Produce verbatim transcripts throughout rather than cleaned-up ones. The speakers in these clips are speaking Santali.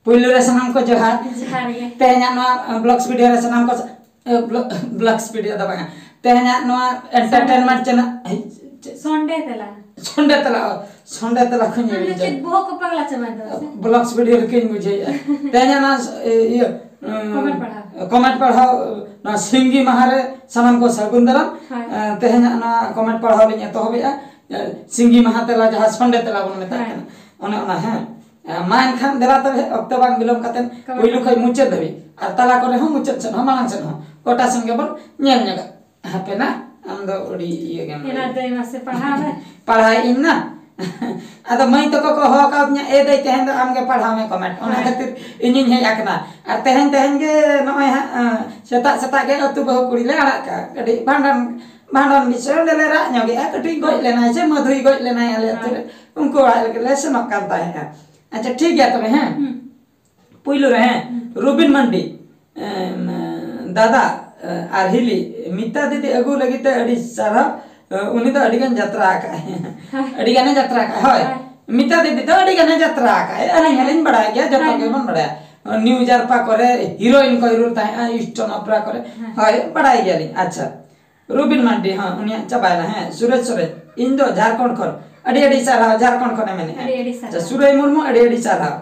ᱯᱩᱭᱞᱩ ᱨᱮ ᱥᱟᱱᱟᱢ ᱠᱚ ᱡᱚᱦᱟᱨ᱾ ᱡᱚᱦᱟᱨ ᱜᱮ᱾ ᱛᱮᱦᱮᱧᱟᱜ ᱱᱚᱣᱟ, ᱟᱸ, Vlogs Video ᱨᱮ ᱥᱟᱱᱟᱢ ᱠᱚ ᱥᱟ-, ᱮ, Vlog-, Vlogs Video ᱫᱚ ᱵᱟᱝᱟ᱾ ᱛᱮᱦᱮᱧᱟᱜ ᱱᱚᱣᱟ entertainment channel, ᱦᱮᱸ, ᱪᱮᱫ? ᱥᱚᱱᱰᱮ ᱛᱮᱞᱟ᱾ ᱥᱚᱱᱰᱮ ᱛᱮᱞᱟ, ᱚ, ᱥᱚᱱᱰᱮ ᱛᱮᱞᱟ ᱠᱷᱚᱱ ᱟᱢ ᱫᱚ ᱧᱮᱞ ᱪᱮᱫ ᱡᱚᱝ᱾ ᱵᱚᱦᱚᱜ ᱠᱚ ᱯᱟᱜᱽᱞᱟ ᱪᱟᱵᱟᱭᱮᱱ ᱛᱟᱢᱟ ᱥᱮ? Vlogs Video ᱨᱮᱜᱮᱧ ᱵᱩᱡᱷᱟᱹᱣᱮᱫᱼᱟ᱾ ᱛᱮᱦᱮᱧᱟᱜ ᱱᱚᱣᱟ, ᱮ, ᱤᱭᱟᱹ, ᱩᱸ, comment ᱯᱟᱲᱦᱟᱣ᱾ Comment ᱯᱟᱲᱦᱟᱣ, ᱱᱚᱣᱟ ᱥᱤᱸᱜᱤ ᱢᱟᱦᱟ ᱨᱮ ᱥᱟᱱᱟᱢ ᱠᱚ ᱥᱟᱹᱜᱩᱱ ᱫᱟᱨᱟᱢ᱾ ᱦᱳᱭ᱾ ᱮ, ᱛᱮᱦᱮᱧᱟᱜ ᱱᱚᱣᱟ comment ᱯᱟᱲᱦᱟᱣ ᱞᱤᱧ ᱮᱛᱚᱦᱚᱵᱮᱜᱼᱟ᱾ ᱮ, ᱥᱤᱸᱜᱤ ᱢᱟᱦᱟ ᱛᱮᱞᱟ, ᱡᱟᱦᱟᱸ ᱥᱚᱱᱰᱮ ᱛᱮᱞᱟ ᱵᱚᱱ ᱢᱮᱛᱟᱜ ᱦᱳᱭ᱾ ᱠᱟᱱᱟ, ᱚᱱᱮ ᱚᱱᱟ, ᱦᱮᱸ᱾ ᱮ, ᱢᱟ ᱮᱱᱠᱷᱟᱱ ᱫᱮᱞᱟ ᱛᱚᱵᱮ, ᱚᱠᱛᱚ ᱵᱟᱝ ᱵᱤᱞᱚᱢ ᱠᱟᱛᱮ ᱠᱟᱹᱢᱤ ᱯᱩᱭᱞᱩ ᱠᱟᱹᱢᱤ᱾ ᱠᱷᱚᱱ ᱢᱩᱪᱟᱹᱫ ᱫᱷᱟᱹᱵᱤᱡ, ᱟᱨ ᱛᱟᱞᱟ ᱠᱚᱨᱮ ᱦᱚᱸ, ᱢᱩᱪᱟᱹᱫ ᱥᱮᱫ ᱦᱚᱸ, ᱢᱟᱲᱟᱝ ᱥᱮᱫ ᱦᱚᱸ, ᱜᱚᱴᱟ ᱥᱮᱱ ᱜᱮᱵᱚᱱ ᱧᱮᱞ ᱧᱚᱜᱟ᱾ ᱦᱟᱯᱮ ᱱᱟ, ᱟᱢ ᱫᱚ ᱟᱹᱰᱤ ᱤᱭᱟᱹ ᱜᱮᱢ ᱮᱱᱟ ᱞᱟᱹᱭ᱾ ᱫᱟᱹᱭ ᱢᱟᱥᱮ ᱯᱟᱲᱦᱟᱣ ᱢᱮ᱾ ᱯᱟᱲᱦᱟᱣ ᱤᱧ ᱱᱟ᱾ ᱟᱫᱚ ᱢᱟᱹᱭ ᱛᱟᱠᱚ ᱠᱚ ᱦᱚᱦᱚ ᱟᱠᱟᱫᱤᱧᱟ, "ᱮ ᱫᱟᱹᱭ, ᱛᱮᱦᱮᱧ ᱫᱚ ᱟᱢ ᱜᱮ ᱯᱟᱲᱦᱟᱣ ᱢᱮ comment", ᱚᱱᱟ ᱦᱮᱸ᱾ ᱠᱷᱟᱹᱛᱤᱨ ᱤᱧᱤᱧ ᱦᱮᱡ ᱟᱠᱟᱱᱟ᱾ ᱟᱨ ᱛᱮᱦᱮᱧ, ᱛᱮᱦᱮᱧ ᱜᱮ ᱱᱚᱜᱼᱚᱭ ᱦᱟᱸᱜ, ᱮᱸ, ᱥᱮᱛᱟᱜ ᱥᱮᱛᱟᱜ ᱜᱮ ᱟᱹᱛᱩ ᱵᱟᱹᱦᱩ ᱠᱩᱲᱤ ᱞᱮ ᱟᱲᱟᱜ ᱠᱟᱜᱼᱟ᱾ ᱠᱟᱹᱴᱤᱡ ᱵᱷᱟᱸᱰᱟᱱ, ᱵᱷᱟᱸᱰᱟᱱ ᱵᱤᱥᱚᱭ ᱚᱸᱰᱮ ᱞᱮ ᱨᱟᱜ ᱧᱚᱜᱮᱜᱼᱟ, ᱠᱟᱹᱴᱤᱡ ᱜᱚᱡ ᱞᱮᱱᱟᱭ ᱥᱮ ᱢᱟᱹᱫᱷᱩᱭ ᱜᱚᱡ ᱞᱮᱱᱟᱭ ᱟᱞᱮ ᱟᱹᱛᱩ ᱨᱮ᱾ ᱦᱮᱸ᱾ ᱩᱱᱠᱩ ᱚᱲᱟᱜ ᱨᱮᱜᱮ ᱞᱮ ᱥᱮᱱᱚᱜ ᱠᱟᱱ ᱛᱟᱦᱮᱸᱫᱼᱟ᱾ ᱟᱪᱪᱷᱟ, ᱴᱷᱤᱠ ᱜᱮᱭᱟ ᱛᱚᱵᱮ, ᱦᱮᱸ? ᱦᱩᱸ᱾ ᱯᱩᱭᱞᱩ ᱨᱮ, ᱦᱮᱸ, ᱦᱩᱸ᱾ ᱨᱩᱵᱤᱱ ᱢᱟᱱᱰᱤ, ᱮᱢ, ᱫᱟᱫᱟ, ᱮ, ᱟᱨ ᱦᱤᱞᱤ, ᱢᱤᱛᱟ ᱫᱤᱫᱤ ᱟᱹᱜᱩ ᱞᱟᱹᱜᱤᱫ ᱛᱮ ᱟᱹᱰᱤ ᱥᱟᱨᱦᱟᱣ᱾ ᱮ, ᱩᱱᱤ ᱫᱚ ᱟᱹᱰᱤ ᱜᱟᱱ ᱡᱟᱛᱨᱟ ᱟᱠᱟᱫᱼᱟᱭ᱾ ᱦᱳᱭ᱾ ᱟᱹᱰᱤ ᱜᱟᱱᱮ ᱡᱟᱛᱨᱟ ᱟᱠᱟᱫᱼᱟ, ᱦᱳᱭ᱾ ᱦᱳᱭ᱾ ᱢᱤᱛᱟ ᱫᱤᱫᱤ ᱫᱚ ᱟᱹᱰᱤ ᱜᱟᱱᱮ ᱡᱟᱛᱨᱟ ᱟᱠᱟᱫᱼᱟ᱾ ᱟᱹᱞᱤᱧ ᱦᱳᱭ᱾ ᱦᱚᱸᱞᱤᱧ ᱵᱟᱲᱟᱭ ᱜᱮᱭᱟ, ᱡᱚᱛᱚ ᱦᱳᱭ᱾ ᱜᱮᱵᱚᱱ ᱵᱟᱲᱟᱭᱟ᱾ ᱱᱤᱭᱩ ᱡᱟᱨᱯᱟ ᱠᱚᱨᱮ heroine ᱠᱚᱭ role ᱛᱟᱦᱮᱸᱫᱼᱟ, Eastern Opera ᱠᱚᱨᱮ᱾ ᱦᱳᱭ᱾ ᱦᱳᱭ, ᱵᱟᱲᱟᱭ ᱜᱮᱭᱟᱞᱤᱧ᱾ ᱟᱪᱪᱷᱟ᱾ ᱨᱩᱵᱤᱱ ᱢᱟᱱᱰᱤ, ᱦᱚᱸ, ᱩᱱᱤᱭᱟᱜ ᱪᱟᱵᱟᱭᱮᱱᱟ᱾ ᱦᱮᱸ, ᱥᱩᱨᱮᱡᱽ ᱥᱚᱨᱮᱱ, ᱤᱧ ᱫᱚ ᱡᱷᱟᱲᱠᱷᱚᱸᱰ ᱠᱷᱚᱱ᱾ ᱟᱹᱰᱤ ᱟᱹᱰᱤ ᱥᱟᱨᱦᱟᱣ, ᱡᱷᱟᱲᱠᱷᱚᱸᱰ ᱠᱷᱚᱱᱮ ᱢᱮᱱᱮᱫᱼᱟ᱾ ᱟᱹᱰᱤ ᱟᱹᱰᱤ ᱥᱟᱨᱦᱟᱣ᱾ ᱟᱪᱪᱷᱟ, ᱥᱩᱨᱟᱹᱭ ᱢᱩᱨᱢᱩ, ᱟᱹᱰᱤ ᱟᱹᱰᱤ ᱥᱟᱨᱦᱟᱣ᱾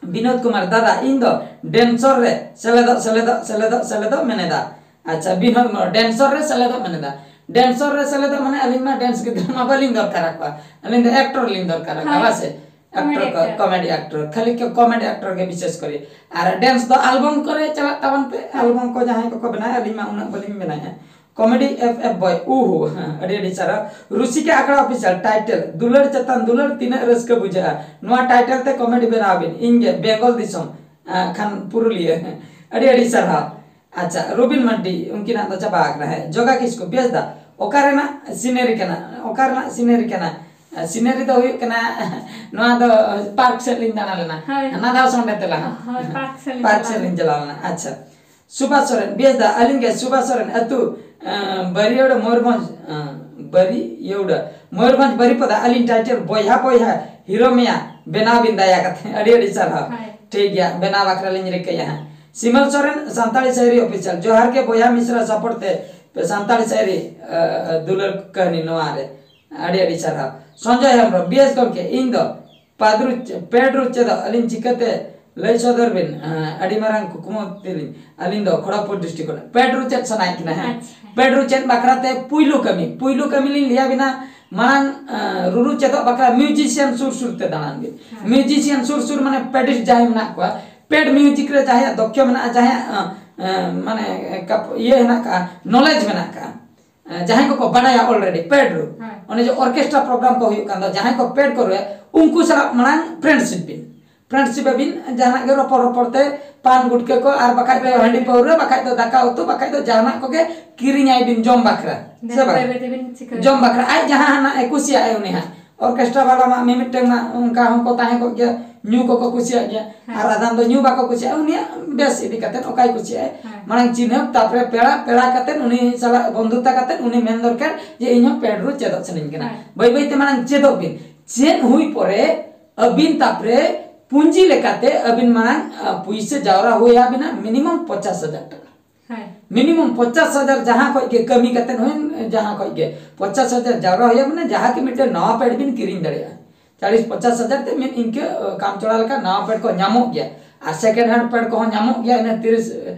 ᱵᱤᱱᱳᱫ ᱠᱩᱢᱟᱨ, ᱫᱟᱫᱟ, ᱤᱧ ᱫᱚ dancer ᱨᱮ ᱥᱮᱞᱮᱫᱚᱜ, ᱥᱮᱞᱮᱫᱚᱜ, ᱥᱮᱞᱮᱫᱚᱜ, ᱥᱮᱞᱮᱫᱚᱜ ᱢᱮᱱᱮᱫᱟ᱾ ᱟᱪᱪᱷᱟ, ᱵᱤᱱᱳᱫ ᱠᱩᱢᱟᱨ, dancer ᱨᱮ ᱥᱮᱞᱮᱫᱚᱜ ᱢᱮᱱᱮᱫᱟ᱾ Dancer ᱨᱮ ᱥᱮᱞᱮᱫᱚᱜ ᱢᱟᱱᱮ ᱟᱹᱞᱤᱧ ᱢᱟ dance ᱜᱤᱫᱽᱨᱟᱹ ᱢᱟ ᱵᱟᱹᱞᱤᱧ ᱫᱚᱨᱠᱟᱨ ᱟᱠᱚᱣᱟ, ᱟᱹᱞᱤᱧ ᱫᱚ actor ᱞᱤᱧ ᱫᱚᱨᱠᱟᱨ ᱟᱠᱚᱣᱟ, ᱦᱳᱭ᱾ ᱵᱟᱥᱮ? Comedy actor ᱠᱚ, actor᱾ Comedy actor᱾ ᱠᱷᱟᱹᱞᱤ ᱠᱚ comedy actor ᱜᱮ ᱵᱤᱥᱮᱥ ᱠᱚᱨᱮ᱾ ᱟᱨ dance ᱫᱚ album ᱠᱚᱨᱮ ᱪᱟᱞᱟᱜ ᱛᱟᱵᱚᱱ ᱯᱮ, ᱦᱳᱭ᱾ Album ᱠᱚ ᱡᱟᱦᱟᱸᱭ ᱠᱚᱠᱚ ᱵᱮᱱᱟᱣᱟ, ᱟᱹᱞᱤᱧ ᱢᱟ ᱩᱱᱟᱹᱜ ᱵᱟᱹᱞᱤᱧ ᱵᱮᱱᱟᱣᱮᱫᱼᱟ᱾ Comedy F F boy, ᱩᱦᱩ, ᱦᱮᱸ, ᱟᱹᱰᱤ ᱟᱹᱰᱤ ᱥᱟᱨᱦᱟᱣ᱾ ᱨᱩᱥᱤᱠᱟ ᱟᱠᱷᱲᱟ official, title, ᱫᱩᱞᱟᱹᱲ ᱪᱮᱛᱟᱱ ᱫᱩᱞᱟᱹᱲ, ᱛᱤᱱᱟᱹᱜ ᱨᱟᱹᱥᱠᱟᱹ ᱵᱩᱡᱷᱟᱹᱜᱼᱟ᱾ ᱱᱚᱣᱟ title ᱛᱮ comedy ᱵᱮᱱᱟᱣ ᱵᱤᱱ, ᱤᱧ ᱜᱮ ᱵᱮᱝᱜᱚᱞ ᱫᱤᱥᱚᱢ, ᱟᱸ, ᱠᱷᱟᱱ ᱯᱩᱨᱩᱞᱤᱭᱟᱹ᱾ ᱟᱹᱰᱤ ᱟᱹᱰᱤ ᱥᱟᱨᱦᱟᱣ᱾ ᱟᱪᱪᱷᱟ, ᱨᱩᱵᱤᱱ ᱢᱟᱱᱰᱤ, ᱩᱱᱠᱤᱱᱟᱜ ᱫᱚ ᱪᱟᱵᱟ ᱟᱠᱟᱱᱟ᱾ ᱦᱮᱸ, ᱡᱚᱜᱟ ᱠᱤᱥᱠᱩ, ᱵᱮᱥ ᱫᱟ, ᱚᱠᱟ ᱨᱮᱱᱟᱜ scenery ᱠᱟᱱᱟ? ᱚᱠᱟ ᱨᱮᱱᱟᱜ scenery ᱠᱟᱱᱟ? ᱟᱨ scenery ᱫᱚ ᱦᱩᱭᱩᱜ ᱠᱟᱱᱟ, ᱱᱚᱣᱟ ᱫᱚ park ᱥᱮᱫ ᱞᱤᱧ ᱫᱟᱬᱟ ᱞᱮᱱᱟ᱾ ᱦᱳᱭ᱾ ᱦᱟᱱᱟ ᱫᱷᱟᱣ ᱥᱚᱸᱰᱮ ᱛᱮᱞᱟ᱾ ᱦᱳᱭ, park ᱥᱮᱫ ᱞᱤᱧ park ᱪᱟᱞᱟᱣ ᱥᱮᱫ ᱞᱤᱧ ᱞᱮᱱᱟ᱾ ᱪᱟᱞᱟᱣ ᱞᱮᱱᱟ᱾ ᱟᱪᱪᱷᱟ᱾ ᱥᱩᱵᱷᱟᱥ ᱥᱚᱨᱮᱱ, ᱵᱮᱥ ᱫᱟ, ᱟᱹᱞᱤᱧ ᱜᱮ ᱥᱩᱵᱷᱟᱥ ᱥᱚᱨᱮᱱ, ᱟᱹᱛᱩ, ᱮᱸ, ᱵᱟᱹᱨᱤᱭᱟᱹᱲ, ᱢᱚᱭᱩᱨᱵᱷᱚᱸᱡᱽ, ᱮᱸ, ᱵᱟᱹᱨᱤᱭᱟᱹᱲ, ᱢᱚᱭᱩᱨᱵᱷᱚᱸᱡᱽ ᱵᱟᱹᱨᱤᱯᱚᱫᱟ, ᱟᱹᱞᱤᱧ title ᱵᱚᱭᱦᱟ ᱵᱚᱭᱦᱟ, hero ᱢᱮᱭᱟ, ᱵᱮᱱᱟᱣ ᱵᱤᱱ ᱫᱟᱭᱟ ᱠᱟᱛᱮ᱾ ᱟᱹᱰᱤ ᱟᱹᱰᱤ ᱥᱟᱨᱦᱟᱣ᱾ ᱦᱳᱭ᱾ ᱴᱷᱤᱠ ᱜᱮᱭᱟ, ᱵᱮᱱᱟᱣ ᱵᱟᱠᱷᱨᱟ ᱞᱤᱧ ᱨᱤᱠᱟᱹᱭᱟ ᱦᱟᱸᱜ᱾ ᱥᱤᱢᱟᱞ ᱥᱚᱨᱮᱱ, ᱥᱟᱱᱛᱟᱲᱤ ᱥᱟᱭᱨᱤ ᱚᱯᱷᱤᱥᱤᱭᱟᱞ, ᱡᱚᱦᱟᱨ ᱜᱮ ᱵᱚᱭᱦᱟ ᱢᱤᱥᱨᱟ ᱥᱟᱯᱚᱨᱴ ᱛᱮ ᱯᱮ ᱥᱟᱱᱛᱟᱲᱤ ᱥᱟᱭᱨᱤ, ᱟ, ᱟ, ᱫᱩᱞᱟᱹᱲ ᱠᱟᱹᱦᱱᱤ ᱱᱚᱣᱟ ᱨᱮ᱾ ᱟᱹᱰᱤ ᱟᱹᱰᱤ ᱥᱟᱨᱦᱟᱣ᱾ ᱥᱚᱧᱡᱚᱭ ᱦᱮᱢᱵᱨᱚᱢ, ᱵᱤ ᱮᱥ ᱜᱚᱢᱠᱮ, ᱤᱧ ᱫᱚ ᱯᱟᱫᱽᱨᱩ ᱪᱮ-, ᱯᱮᱰᱨᱩ ᱪᱮᱫᱚᱜ ᱟᱹᱞᱤᱧ ᱪᱤᱠᱟᱹᱛᱮ ᱞᱟᱹᱭ ᱥᱚᱫᱚᱨ ᱵᱤᱱ? ᱟ, ᱟᱹᱰᱤ ᱢᱟᱨᱟᱝ ᱠᱩᱠᱢᱩ ᱛᱤᱞᱤᱧ᱾ ᱟᱹᱞᱤᱧ ᱫᱚ ᱠᱷᱚᱲᱚᱜᱯᱩᱨ ᱰᱤᱥᱴᱨᱤᱠᱴ ᱠᱷᱚᱱ᱾ ᱯᱮᱰᱨᱩ ᱪᱮᱫ ᱥᱟᱱᱟᱭᱮᱫ ᱠᱤᱱᱟ, ᱦᱮᱸ? ᱟᱪᱪᱷᱟ᱾ ᱯᱮᱰᱨᱩ ᱪᱮᱫ ᱵᱟᱠᱷᱨᱟ ᱛᱮ ᱯᱩᱭᱞᱩ ᱠᱟᱹᱢᱤ, ᱯᱩᱭᱞᱩ ᱠᱟᱹᱢᱤ ᱞᱤᱧ ᱞᱟᱹᱭᱟ ᱵᱤᱱᱟ, ᱢᱟᱲᱟᱝ, ᱟ, ᱨᱩᱨᱩ ᱪᱮᱫᱚᱜ ᱵᱟᱠᱷᱨᱟ ᱢᱤᱭᱩᱡᱤᱥᱤᱭᱟᱱ ᱥᱩᱨ ᱥᱩᱨ ᱛᱮ ᱫᱟᱬᱟᱱ ᱵᱤᱱ᱾ ᱦᱮᱸ᱾ ᱢᱤᱭᱩᱡᱤᱥᱤᱭᱟᱱ ᱥᱩᱨ ᱥᱩᱨ ᱢᱟᱱᱮ ᱯᱮᱰᱤᱥᱴ ᱡᱟᱦᱟᱸᱭ ᱢᱮᱱᱟᱜ ᱠᱚᱣᱟ, ᱯᱮᱰ ᱢᱤᱭᱩᱡᱤᱠ ᱨᱮ ᱡᱟᱦᱟᱸᱭᱟᱜ ᱫᱚᱠᱷᱭᱚ ᱢᱮᱱᱟᱜᱼᱟ, ᱡᱟᱦᱟᱸᱭᱟᱜ, ᱟ, ᱟ, ᱢᱟᱱᱮ ᱠᱟᱯ-, ᱤᱭᱟᱹ ᱦᱮᱱᱟᱜ ᱠᱟᱜᱼᱟ, ᱱᱚᱞᱮᱡᱽ ᱢᱮᱱᱟᱜ ᱠᱟᱜᱼᱟ, ᱟ, ᱡᱟᱦᱟᱸᱭ ᱠᱚᱠᱚ ᱵᱟᱰᱟᱭᱟ ᱚᱞᱨᱮᱰᱤ ᱯᱮᱰ ᱨᱩ, ᱦᱮᱸ᱾ ᱚᱱᱮ ᱡᱮ ᱚᱨᱠᱮᱥᱴᱨᱟ ᱯᱨᱳᱜᱨᱟᱢ ᱠᱚ ᱦᱩᱭᱩᱜ ᱠᱟᱱ ᱫᱚ, ᱡᱟᱦᱟᱸᱭ ᱠᱚ ᱯᱮᱰ ᱠᱚ ᱨᱩᱭᱟ, ᱩᱱᱠᱩ ᱥᱟᱞᱟᱜ ᱢᱟᱲᱟᱝ ᱯᱷᱨᱮᱱᱰᱥᱤᱯ ᱵᱤᱱ᱾ ᱯᱷᱨᱮᱱᱰᱥᱤᱯ ᱟᱹᱵᱤᱱ ᱡᱟᱦᱟᱱᱟᱜ ᱜᱮ ᱨᱚᱯᱚᱲ ᱨᱚᱯᱚᱲ ᱛᱮ ᱯᱟᱱ ᱜᱩᱴᱠᱟᱹ ᱠᱚ ᱟᱨ ᱵᱟᱠᱷᱟᱡ ᱫᱚ ᱦᱟᱺᱰᱤ ᱯᱟᱹᱣᱨᱟᱹ, ᱵᱟᱠᱷᱟᱡ ᱫᱚ ᱫᱟᱠᱟ ᱩᱛᱩ, ᱵᱟᱠᱷᱟᱡ ᱫᱚ ᱡᱟᱦᱟᱱᱟᱜ ᱠᱚᱜᱮ ᱠᱤᱨᱤᱧ ᱟᱭ ᱵᱤᱱ ᱡᱚᱢ ᱵᱟᱠᱷᱨᱟ᱾ ᱥᱮ ᱵᱟᱝ? ᱵᱟᱹᱭ ᱵᱟᱹᱭ ᱛᱮᱵᱤᱱ ᱪᱤᱠᱟᱹ ᱡᱚᱢ ᱵᱟᱠᱷᱨᱟ᱾ ᱟᱡ ᱡᱟᱦᱟᱸ ᱦᱟᱱᱟᱜ ᱮ ᱠᱩᱥᱤᱭᱟᱜᱼᱟᱭ ᱩᱱᱤ ᱦᱟᱸᱜ᱾ ᱚᱨᱠᱮᱥᱴᱨᱟ ᱵᱟᱞᱟ ᱢᱟ ᱢᱤᱢᱤᱫᱴᱟᱝ ᱢᱟ ᱚᱱᱠᱟ ᱦᱚᱸᱠᱚ ᱛᱟᱦᱮᱸ ᱠᱚᱜ ᱜᱮᱭᱟ, ᱧᱩ ᱠᱚᱠᱚ ᱠᱩᱥᱤᱭᱟᱜ ᱜᱮᱭᱟ᱾ ᱦᱮᱸ᱾ ᱟᱨ ᱟᱫᱷᱟᱱ ᱫᱚ ᱧᱩ ᱵᱟᱠᱚ ᱠᱩᱥᱤᱭᱟᱜᱼᱟ, ᱩᱱᱤᱭᱟᱜ ᱵᱮᱥ ᱤᱫᱤ ᱠᱟᱛᱮ ᱚᱠᱟᱭ ᱠᱩᱥᱤᱭᱟᱜᱼᱟᱭ᱾ ᱦᱮᱸ᱾ ᱢᱟᱲᱟᱝ ᱪᱤᱱᱦᱟᱹᱯ, ᱛᱟᱯᱚᱨᱮ ᱯᱮᱲᱟ, ᱯᱮᱲᱟ ᱠᱟᱛᱮ ᱩᱱᱤ ᱥᱟᱞᱟᱜ ᱵᱚᱱᱫᱷᱩᱛᱟ ᱠᱟᱛᱮ ᱩᱱᱤ ᱢᱮᱱ ᱫᱚᱨᱠᱟᱨ ᱡᱮ ᱤᱧ ᱦᱚᱸ ᱯᱮᱰ ᱨᱩ ᱪᱮᱫᱚᱜ ᱥᱟᱱᱟᱧ ᱠᱟᱱᱟ᱾ ᱦᱮᱸ᱾ ᱵᱟᱹᱭ ᱵᱟᱹᱭ ᱛᱮ ᱢᱟᱲᱟᱝ ᱪᱮᱫᱚᱜ ᱵᱤᱱ᱾ ᱪᱮᱫ ᱦᱩᱭ ᱯᱚᱨᱮ ᱟᱹᱵᱤᱱ ᱛᱟᱯᱚᱨᱮ ᱯᱩᱸᱡᱤ ᱞᱮᱠᱟᱛᱮ ᱟᱹᱵᱤᱱ ᱢᱟᱲᱟᱝ, ᱟ, ᱯᱩᱭᱥᱟᱹ ᱡᱟᱣᱨᱟ ᱦᱩᱭ ᱟᱵᱤᱱᱟ ᱢᱤᱱᱤᱢᱟᱢ ᱯᱚᱧᱪᱟᱥ ᱦᱟᱡᱟᱨ ᱴᱟᱠᱟ᱾ ᱦᱮᱸ᱾ ᱢᱤᱱᱤᱢᱟᱢ ᱯᱚᱧᱪᱟᱥ ᱦᱟᱡᱟᱨ ᱡᱟᱦᱟᱸ ᱠᱷᱚᱡ ᱜᱮ ᱠᱟᱹᱢᱤ ᱠᱟᱛᱮ ᱦᱩᱭᱮᱱ, ᱡᱟᱦᱟᱸ ᱠᱷᱚᱡ ᱜᱮ ᱯᱚᱧᱪᱟᱥ ᱦᱟᱡᱟᱨ ᱡᱟᱣᱨᱟ ᱦᱩᱭ ᱟᱵᱤᱱᱟ, ᱡᱟᱦᱟᱸ ᱠᱤ ᱢᱤᱫᱴᱮᱱ ᱱᱟᱣᱟ ᱯᱮᱰ ᱵᱤᱱ ᱠᱤᱨᱤᱧ ᱫᱟᱲᱮᱭᱟᱜᱼᱟ᱾ ᱪᱟᱞᱤᱥ ᱯᱚᱧᱪᱟᱥ ᱦᱟᱡᱟᱨ ᱛᱮ ᱢᱤᱫ ᱤᱱᱠᱟᱹ, ᱟ, ᱠᱟᱢ ᱪᱚᱲᱟ ᱞᱮᱠᱟ ᱱᱟᱣᱟ ᱯᱮᱰ ᱠᱚ ᱧᱟᱢᱚᱜ ᱜᱮᱭᱟ᱾ ᱟᱨ ᱥᱮᱠᱮᱱᱰ ᱦᱮᱱᱰ ᱯᱮᱰ ᱠᱚᱦᱚᱸ ᱧᱟᱢᱚᱜ ᱜᱮᱭᱟ, ᱤᱱᱟᱹ ᱛᱤᱨᱤᱥ,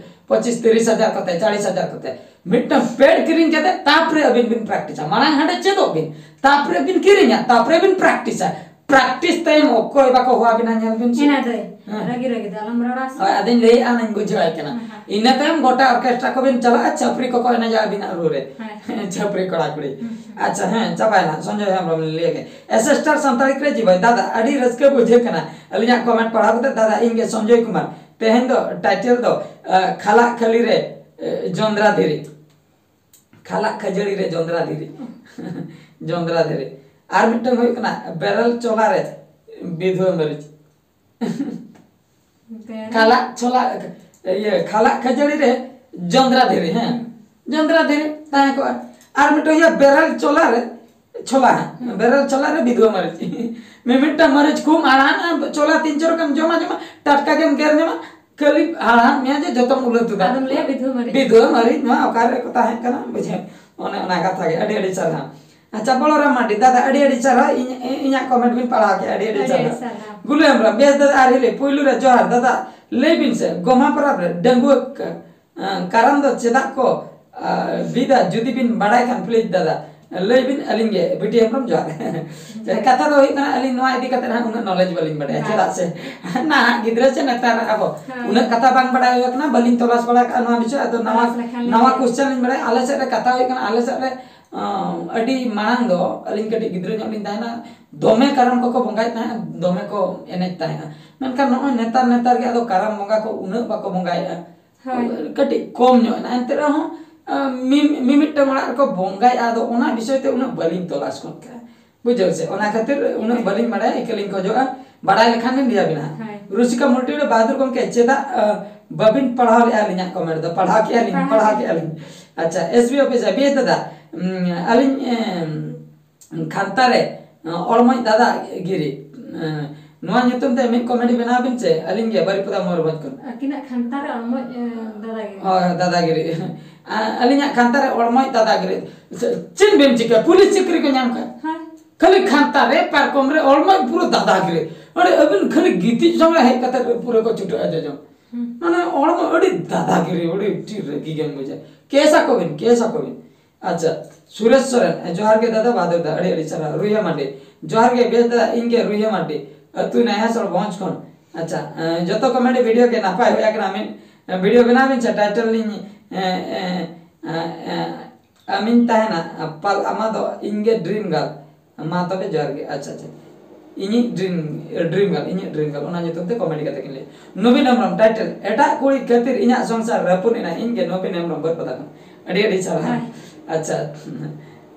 ᱯᱚᱸᱪᱤᱥ ᱛᱤᱨᱤᱥ ᱦᱟᱡᱟᱨ ᱠᱚᱛᱮ, ᱪᱟᱞᱤᱥ ᱦᱟᱡᱟᱨ ᱠᱚᱛᱮ᱾ ᱢᱤᱫᱴᱟᱝ ᱯᱮᱰ ᱠᱤᱨᱤᱧ ᱠᱟᱛᱮ ᱛᱟᱯᱚᱨᱮ ᱟᱹᱵᱤᱱ ᱵᱤᱱ ᱯᱨᱮᱠᱴᱤᱥᱟ᱾ ᱢᱟᱲᱟᱝ ᱦᱟᱸᱰᱮ ᱪᱮᱫᱚᱜ ᱵᱤᱱ, ᱛᱟᱯᱚᱨᱮ ᱵᱤᱱ ᱠᱤᱨᱤᱧᱟ, ᱛᱟᱯᱚᱨᱮ ᱵᱤᱱ ᱯᱨᱮᱠᱴᱤᱥᱟ᱾ ᱯᱨᱮᱠᱴᱤᱥ ᱛᱟᱭᱚᱢ ᱚᱠᱚᱭ ᱵᱟᱠᱚ ᱦᱚᱦᱚ ᱟᱵᱤᱱᱟ, ᱧᱮᱞ ᱵᱤᱱ ᱥᱮ᱾ ᱮᱱᱟ ᱫᱟᱹᱭ, ᱦᱮᱸ᱾ ᱨᱟᱹᱜᱤ ᱨᱟᱹᱜᱤ ᱫᱚ ᱟᱞᱚᱢ ᱨᱚᱲᱟ ᱥᱮ᱾ ᱦᱳᱭ, ᱟᱫᱚᱧ ᱞᱟᱹᱭᱮᱫᱼᱟ, ᱚᱱᱟᱧ ᱵᱩᱡᱷᱟᱹᱣᱟᱭ ᱠᱟᱱᱟ᱾ ᱦᱮᱸ, ᱦᱮᱸ᱾ ᱤᱱᱟᱹ ᱛᱟᱭᱚᱢ ᱜᱚᱴᱟ ᱚᱨᱠᱮᱥᱴᱨᱟ ᱠᱚᱵᱤᱱ ᱪᱟᱞᱟᱜᱼᱟ, ᱪᱷᱟᱯᱨᱤ ᱠᱚᱠᱚ ᱮᱱᱮᱡᱟ ᱟᱹᱵᱤᱱᱟᱜ ᱨᱩ ᱨᱮ᱾ ᱦᱮᱸ᱾ ᱪᱷᱟᱯᱨᱤ ᱠᱚᱲᱟ ᱠᱩᱲᱤ᱾ ᱦᱩᱸ, ᱦᱩᱸ᱾ ᱟᱪᱪᱷᱟ, ᱦᱮᱸ, ᱪᱟᱵᱟᱭᱮᱱᱟ᱾ ᱥᱚᱧᱡᱚᱭ ᱦᱮᱢᱵᱨᱚᱢ ᱞᱤᱧ ᱞᱟᱹᱭ ᱠᱮᱫ᱾ ᱮᱥᱮᱥᱴᱟᱨ ᱥᱟᱱᱛᱟᱲᱤ ᱠᱨᱮᱡᱤ ᱵᱷᱟᱭ, ᱫᱟᱫᱟ, ᱟᱹᱰᱤ ᱨᱟᱹᱥᱠᱟᱹ ᱵᱩᱡᱷᱟᱹᱜ ᱠᱟᱱᱟ ᱟᱹᱞᱤᱧᱟᱜ ᱠᱚᱢᱮᱱᱴ ᱯᱟᱲᱦᱟᱣ ᱠᱟᱛᱮ᱾ ᱫᱟᱫᱟ, ᱤᱧ ᱜᱮ ᱥᱚᱧᱡᱚᱭ ᱠᱩᱢᱟᱨ᱾ ᱛᱮᱦᱮᱧ ᱫᱚ ᱴᱟᱭᱴᱮᱞ ᱫᱚ, ᱟ, ᱠᱷᱟᱞᱟᱜ ᱠᱷᱟᱹᱞᱤ ᱨᱮ, ᱮ, ᱡᱚᱸᱫᱽᱨᱟ ᱫᱷᱤᱨᱤ᱾ ᱠᱷᱟᱞᱟᱜ ᱠᱷᱟᱹᱡᱟᱹᱲᱤ ᱨᱮ ᱡᱚᱸᱫᱽᱨᱟ ᱫᱷᱤᱨᱤ᱾ ᱡᱚᱸᱫᱽᱨᱟ ᱫᱷᱤᱨᱤ᱾ ᱟᱨ ᱢᱤᱫᱴᱟᱝ ᱦᱩᱭᱩᱜ ᱠᱟᱱᱟ ᱵᱮᱨᱮᱞ ᱪᱚᱞᱟ ᱨᱮ ᱵᱤᱫᱷᱩᱣᱟᱹ ᱢᱟᱹᱨᱤᱪ᱾ ᱵᱮᱨᱮᱞ ᱠᱷᱟᱞᱟᱜ ᱪᱷᱚᱞᱟ, ᱤᱭᱟᱹ, ᱠᱷᱟᱞᱟᱜ ᱠᱷᱟᱹᱡᱟᱹᱲᱤ ᱨᱮ ᱡᱚᱸᱫᱽᱨᱟ ᱫᱷᱤᱨᱤ, ᱦᱮᱸ᱾ ᱦᱩᱸ᱾ ᱡᱚᱸᱫᱽᱨᱟ ᱫᱷᱤᱨᱤ ᱛᱟᱦᱮᱸ ᱠᱚᱜᱼᱟ᱾ ᱟᱨ ᱢᱤᱫᱴᱟᱝ ᱦᱩᱭᱩᱜᱼᱟ ᱵᱮᱨᱮᱞ ᱪᱚᱞᱟ ᱨᱮ ᱪᱷᱚᱞᱟ, ᱦᱮᱸ᱾ ᱦᱩᱸ᱾ ᱵᱮᱨᱮᱞ ᱪᱚᱞᱟ ᱨᱮ ᱵᱤᱫᱷᱩᱣᱟᱹ ᱢᱟᱹᱨᱤᱪ᱾ ᱢᱤᱢᱤᱫᱴᱟᱝ ᱢᱟᱹᱨᱤᱪ ᱠᱷᱩᱵ ᱦᱟᱲᱦᱟᱱ, ᱟᱢ ᱪᱚᱞᱟ ᱛᱤᱱ ᱪᱚᱨᱚᱠ ᱮᱢ ᱡᱚᱢᱟ, ᱡᱚᱢᱟ, ᱴᱟᱴᱠᱟ ᱜᱮᱢ ᱜᱮᱨ ᱧᱟᱢᱟ, ᱠᱷᱟᱹᱞᱤ ᱦᱟᱲᱦᱟᱱ ᱢᱮᱭᱟ ᱡᱮ ᱡᱚᱛᱚᱢ ᱩᱞᱟᱹ ᱛᱩᱫᱟ᱾ ᱟᱫᱚᱢ ᱞᱟᱹᱭᱟ ᱵᱤᱫᱷᱣᱟᱹ ᱢᱟᱹᱨᱤᱪ᱾ ᱵᱤᱫᱷᱣᱟᱹ ᱢᱟᱹᱨᱤᱪ ᱱᱚᱣᱟ ᱚᱠᱟᱨᱮ ᱠᱚ ᱛᱟᱦᱮᱸ ᱠᱟᱱᱟ, ᱵᱩᱡᱷᱟᱹᱣ? ᱚᱱᱮ ᱚᱱᱟ ᱠᱟᱛᱷᱟ ᱜᱮ, ᱟᱹᱰᱤ ᱟᱹᱰᱤ ᱥᱟᱨᱦᱟᱣ᱾ ᱟᱪᱪᱷᱟ, ᱵᱚᱞᱚᱨᱟᱢ ᱢᱟᱨᱰᱤ ᱫᱟᱫᱟ, ᱟᱹᱰᱤ ᱟᱹᱰᱤ ᱥᱟᱨᱦᱟᱣ, ᱤᱧ, ᱤᱧᱟᱹᱜ comment ᱵᱤᱱ ᱯᱟᱲᱦᱟᱣ ᱠᱮᱫᱼᱟ, ᱟᱹᱰᱤ ᱟᱹᱰᱤ ᱟᱹᱰᱤ ᱟᱹᱰᱤ ᱥᱟᱨᱦᱟᱣ᱾ ᱥᱟᱨᱦᱟᱣ᱾ ᱜᱩᱞᱩ ᱦᱮᱢᱵᱨᱚᱢ, ᱵᱮᱥ ᱫᱟᱫᱟ ᱟᱨ ᱦᱤᱞᱤ, ᱯᱩᱭᱞᱩ ᱨᱮ ᱡᱚᱦᱟᱨ ᱫᱟᱫᱟ, ᱞᱟᱹᱭ ᱵᱤᱱ ᱥᱮ ᱜᱚᱢᱦᱟ ᱯᱚᱨᱚᱵᱽ ᱨᱮ ᱰᱟᱺᱜᱩᱣᱟᱹ ᱠ-, ᱟᱸ, ᱠᱟᱨᱟᱢ ᱫᱚ ᱪᱮᱫᱟᱜ ᱠᱚ, ᱟᱸ, ᱵᱤᱫᱟ? ᱡᱩᱫᱤ ᱵᱤᱱ ᱵᱟᱲᱟᱭ ᱠᱷᱟᱱ please ᱫᱟᱫᱟ ᱞᱟᱹᱭ ᱵᱤᱱ, ᱟᱹᱞᱤᱧ ᱜᱮ ᱵᱤᱴᱤ ᱦᱮᱢᱵᱨᱚᱢ, ᱡᱚᱦᱟᱨ᱾ ᱠᱟᱛᱷᱟ ᱫᱚ ᱦᱩᱭᱩᱜ ᱠᱟᱱᱟ, ᱟᱹᱞᱤᱧ ᱱᱚᱣᱟ ᱤᱫᱤ ᱠᱟᱛᱮ ᱦᱟᱸᱜ ᱩᱱᱟᱹᱜ knowledge ᱵᱟᱹᱞᱤᱧ ᱵᱟᱲᱟᱭᱟ, ᱵᱟᱝ᱾ ᱪᱮᱫᱟᱜ ᱥᱮ ᱱᱟᱦᱟᱜ ᱜᱤᱫᱽᱨᱟᱹ ᱥᱮ ᱱᱮᱛᱟᱨ ᱟᱵᱚ ᱦᱳᱭ᱾ ᱩᱱᱟᱹᱜ ᱠᱟᱛᱷᱟ ᱵᱟᱝ ᱵᱟᱲᱟᱭ ᱦᱩᱭ ᱠᱟᱱᱟ, ᱵᱟᱹᱞᱤᱧ ᱛᱚᱞᱟᱥ ᱵᱟᱲᱟ ᱠᱟᱜᱼᱟ ᱱᱚᱣᱟ ᱵᱤᱥᱚᱭ, ᱟᱫᱚ ᱱᱟᱣᱟ, ᱛᱚᱞᱟᱥ ᱞᱮᱠᱷᱟᱱ ᱞᱤᱧ ᱱᱟᱣᱟ ᱵᱟᱲᱟᱭᱟ᱾ Question ᱞᱤᱧ ᱵᱟᱲᱟᱭᱟ᱾ ᱟᱞᱮ ᱥᱮᱫ ᱨᱮ ᱠᱟᱛᱷᱟ ᱦᱩᱭᱩᱜ ᱠᱟᱱᱟ, ᱟᱞᱮ ᱥᱮᱫ ᱨᱮ, ᱟᱸ, ᱟᱹᱰᱤ ᱢᱟᱲᱟᱝ ᱫᱚ ᱟᱹᱞᱤᱧ ᱠᱟᱹᱴᱤᱡ ᱜᱤᱫᱽᱨᱟᱹ ᱧᱚᱜ ᱞᱤᱧ ᱛᱟᱦᱮᱱᱟ, ᱫᱚᱢᱮ ᱠᱟᱨᱟᱢ ᱠᱚᱠᱚ ᱵᱚᱸᱜᱟᱭᱮᱫ ᱛᱟᱦᱮᱸᱫ, ᱫᱚᱢᱮ ᱠᱚ ᱮᱱᱮᱡ ᱛᱟᱦᱮᱸᱫ᱾ ᱢᱮᱱᱠᱷᱟᱱ ᱱᱚᱜᱼᱚᱭ ᱱᱮᱛᱟᱨ, ᱱᱮᱛᱟᱨ ᱜᱮ ᱟᱫᱚ ᱠᱟᱨᱟᱢ ᱵᱚᱸᱜᱟ ᱠᱚ ᱩᱱᱟᱹᱜ ᱵᱟᱠᱚ ᱵᱚᱸᱜᱟᱭᱮᱫᱼᱟ᱾ ᱦᱳᱭ᱾ ᱠᱟᱹᱴᱤᱡ ᱠᱚᱢ ᱧᱚᱜ ᱮᱱᱟ, ᱮᱱᱛᱮ ᱨᱮᱦᱚᱸ, ᱟᱸ, ᱢᱤ-, ᱢᱤᱢᱤᱫᱴᱟᱝ ᱚᱲᱟᱜ ᱨᱮᱠᱚ ᱵᱚᱸᱜᱟᱭᱮᱫᱼᱟ, ᱟᱫᱚ ᱚᱱᱟ ᱵᱤᱥᱚᱭ ᱛᱮ ᱩᱱᱟᱹᱜ ᱵᱟᱹᱞᱤᱧ ᱛᱚᱞᱟᱥ ᱜᱚᱫ ᱠᱟᱜᱼᱟ, ᱵᱩᱡᱷᱟᱹᱣ ᱥᱮ? ᱚᱱᱟ ᱠᱷᱟᱹᱛᱤᱨ ᱩᱱᱟᱹᱜ ᱵᱟᱹᱞᱤᱧ ᱵᱟᱲᱟᱭᱟ, ᱤᱠᱟᱹ ᱞᱤᱧ ᱠᱷᱚᱡᱚᱜᱼᱟ, ᱵᱟᱲᱟᱭ ᱞᱮᱠᱷᱟᱱ ᱞᱤᱧ ᱞᱟᱹᱭ ᱟᱵᱤᱱᱟ᱾ ᱦᱳᱭ᱾ ᱨᱩᱥᱤᱠᱟ ᱢᱩᱞᱴᱤ ᱨᱮ ᱵᱟᱦᱟᱫᱩᱨ ᱜᱚᱢᱠᱮ, ᱪᱮᱫᱟᱜ, ᱟᱸ, ᱵᱟᱹᱵᱤᱱ ᱯᱟᱲᱦᱟᱣ ᱞᱮᱜᱼᱟ ᱟᱹᱞᱤᱧᱟᱜ comment ᱫᱚ? ᱯᱟᱲᱦᱟᱣ ᱯᱟᱲᱦᱟᱣ ᱠᱮᱜᱼᱟ ᱞᱤᱧ, ᱠᱮᱜᱼᱟ᱾ ᱯᱟᱲᱦᱟᱣ ᱠᱮᱜᱼᱟ ᱞᱤᱧ᱾ ᱟᱪᱪᱷᱟ, S B office ᱵᱤᱭᱮ ᱫᱟᱫᱟ, ᱩᱸ, ᱟᱹᱞᱤᱧ, ᱮᱢ, ᱠᱷᱟᱱᱛᱟ ᱨᱮ, ᱚᱲᱢᱚᱡ ᱫᱟᱫᱟ ᱜᱤᱨᱤ, ᱱᱚᱣᱟ ᱧᱩᱛᱩᱢ ᱛᱮ ᱢᱤᱫ comedy ᱵᱮᱱᱟᱣ ᱵᱤᱱ ᱥᱮ, ᱟᱹᱞᱤᱧ ᱜᱮ ᱵᱟᱨᱤᱯᱚᱫᱟ ᱢᱚᱭᱩᱨᱵᱷᱚᱸᱡᱽ ᱠᱷᱚᱱ᱾ ᱟᱹᱠᱤᱱᱟᱜ ᱠᱷᱟᱱᱛᱟ ᱨᱮ ᱚᱲᱢᱚᱡ, ᱮ, ᱫᱟᱫᱟ ᱜᱤᱨᱤ᱾ ᱦᱳᱭ, ᱫᱟᱫᱟ ᱜᱤᱨᱤ᱾ ᱟ-, ᱟᱹᱞᱤᱧᱟᱜ ᱠᱷᱟᱱᱛᱟ ᱨᱮ ᱚᱲᱢᱚᱡ ᱫᱟᱫᱟ ᱜᱤᱨᱤ᱾ ᱪᱮᱫ ᱵᱮᱱ ᱪᱤᱠᱟᱹ? ᱯᱩᱞᱤᱥ ᱪᱟᱹᱠᱨᱤ ᱠᱚ ᱧᱟᱢ ᱠᱷᱟᱱ᱾ ᱦᱮᱸ᱾ ᱠᱷᱟᱹᱞᱤ ᱠᱷᱟᱱᱛᱟ ᱨᱮ ᱯᱟᱨᱠᱚᱢ ᱨᱮ ᱚᱲᱢᱚᱡ ᱯᱩᱨᱟᱹ ᱫᱟᱫᱟ ᱜᱤᱨᱤ᱾ ᱚᱸᱰᱮ ᱟᱹᱵᱤᱱ ᱠᱷᱟᱹᱞᱤ ᱜᱤᱛᱤᱡ ᱡᱚᱝ ᱨᱮ ᱦᱮᱡ ᱠᱟᱛᱮ ᱯᱩᱨᱟᱹ ᱠᱚ ᱪᱷᱩᱴᱟᱹᱜᱼᱟ ᱡᱚᱡᱚᱢ᱾ ᱦᱩᱸ᱾ ᱢᱟᱱᱮ ᱚᱲᱢᱚᱡ ᱟᱹᱰᱤ ᱫᱟᱫᱟ ᱜᱤᱨᱤ, ᱟᱹᱰᱤ ᱴᱷᱤᱠ ᱨᱟᱹᱜᱤ ᱜᱮᱢ ᱵᱩᱡᱟ᱾ ᱠᱮᱥ ᱟᱠᱚ ᱵᱤᱱ, ᱠᱮᱥ ᱟᱠᱚ ᱵᱤᱱ᱾ ᱟᱪᱪᱷᱟ, ᱥᱩᱨᱮᱥ ᱥᱚᱨᱮᱱ, ᱡᱚᱦᱟᱨ ᱜᱮ ᱫᱟᱫᱟ ᱵᱟᱫᱚᱨ ᱫᱟ, ᱟᱹᱰᱤ ᱟᱹᱰᱤ ᱥᱟᱨᱦᱟᱣ᱾ ᱨᱩᱭᱦᱟᱹ ᱢᱟᱨᱰᱤ, ᱡᱚᱦᱟᱨ ᱜᱮ ᱵᱮᱥ ᱫᱟᱫᱟ, ᱤᱧ ᱜᱮ ᱨᱩᱭᱦᱟᱹ ᱢᱟᱨᱰᱤ, ᱟᱹᱛᱩ ᱱᱟᱭᱦᱟᱥᱚᱲ ᱵᱷᱚᱸᱡᱽ ᱠᱷᱚᱱ᱾ ᱟᱪᱪᱷᱟ, ᱮᱸ, ᱡᱚᱛᱚ comedy video ᱜᱮ ᱱᱟᱯᱟᱭ ᱦᱩᱭ ᱟᱠᱟᱱᱟ, ᱢᱤᱫ, ᱮᱸ, video ᱵᱮᱱᱟᱣ ᱵᱤᱱ ᱥᱮ, title ᱞᱤᱧ, ᱮᱸ, ᱮᱸ, ᱮᱸ, ᱮᱸ, ᱟᱢᱤᱧ ᱛᱟᱦᱮᱱᱟ, ᱯᱟᱞ ᱟᱢᱟ ᱫᱚ ᱤᱧ ᱜᱮ dream girl᱾ ᱢᱟ ᱛᱚᱵᱮ ᱡᱚᱦᱟᱨ ᱜᱮ᱾ ᱟᱪᱪᱷᱟ, ᱟᱪᱪᱷᱟ, ᱤᱧᱤᱡ dream, dream girl, ᱤᱧᱤᱡ dream girl, ᱚᱱᱟ ᱧᱩᱛᱩᱢ ᱛᱮ comedy ᱠᱟᱛᱮ ᱠᱤᱱ ᱞᱟᱹᱭᱟ᱾ ᱱᱚᱵᱤᱱ ᱦᱮᱢᱵᱨᱚᱢ, title, ᱮᱴᱟᱜ ᱠᱩᱲᱤ ᱠᱷᱟᱹᱛᱤᱨ ᱤᱧᱟᱹᱜ ᱥᱚᱝᱥᱟᱨ ᱨᱟᱹᱯᱩᱫ ᱮᱱᱟ, ᱤᱧ ᱜᱮ ᱱᱚᱵᱤᱱ ᱦᱮᱢᱵᱨᱚᱢ, ᱵᱟᱹᱨᱯᱟᱫᱟ ᱠᱷᱚᱱ᱾ ᱟᱹᱰᱤ ᱟᱹᱰᱤ ᱥᱟᱨᱦᱟᱣ᱾ ᱦᱳᱭ᱾ ᱟᱪᱪᱷᱟ,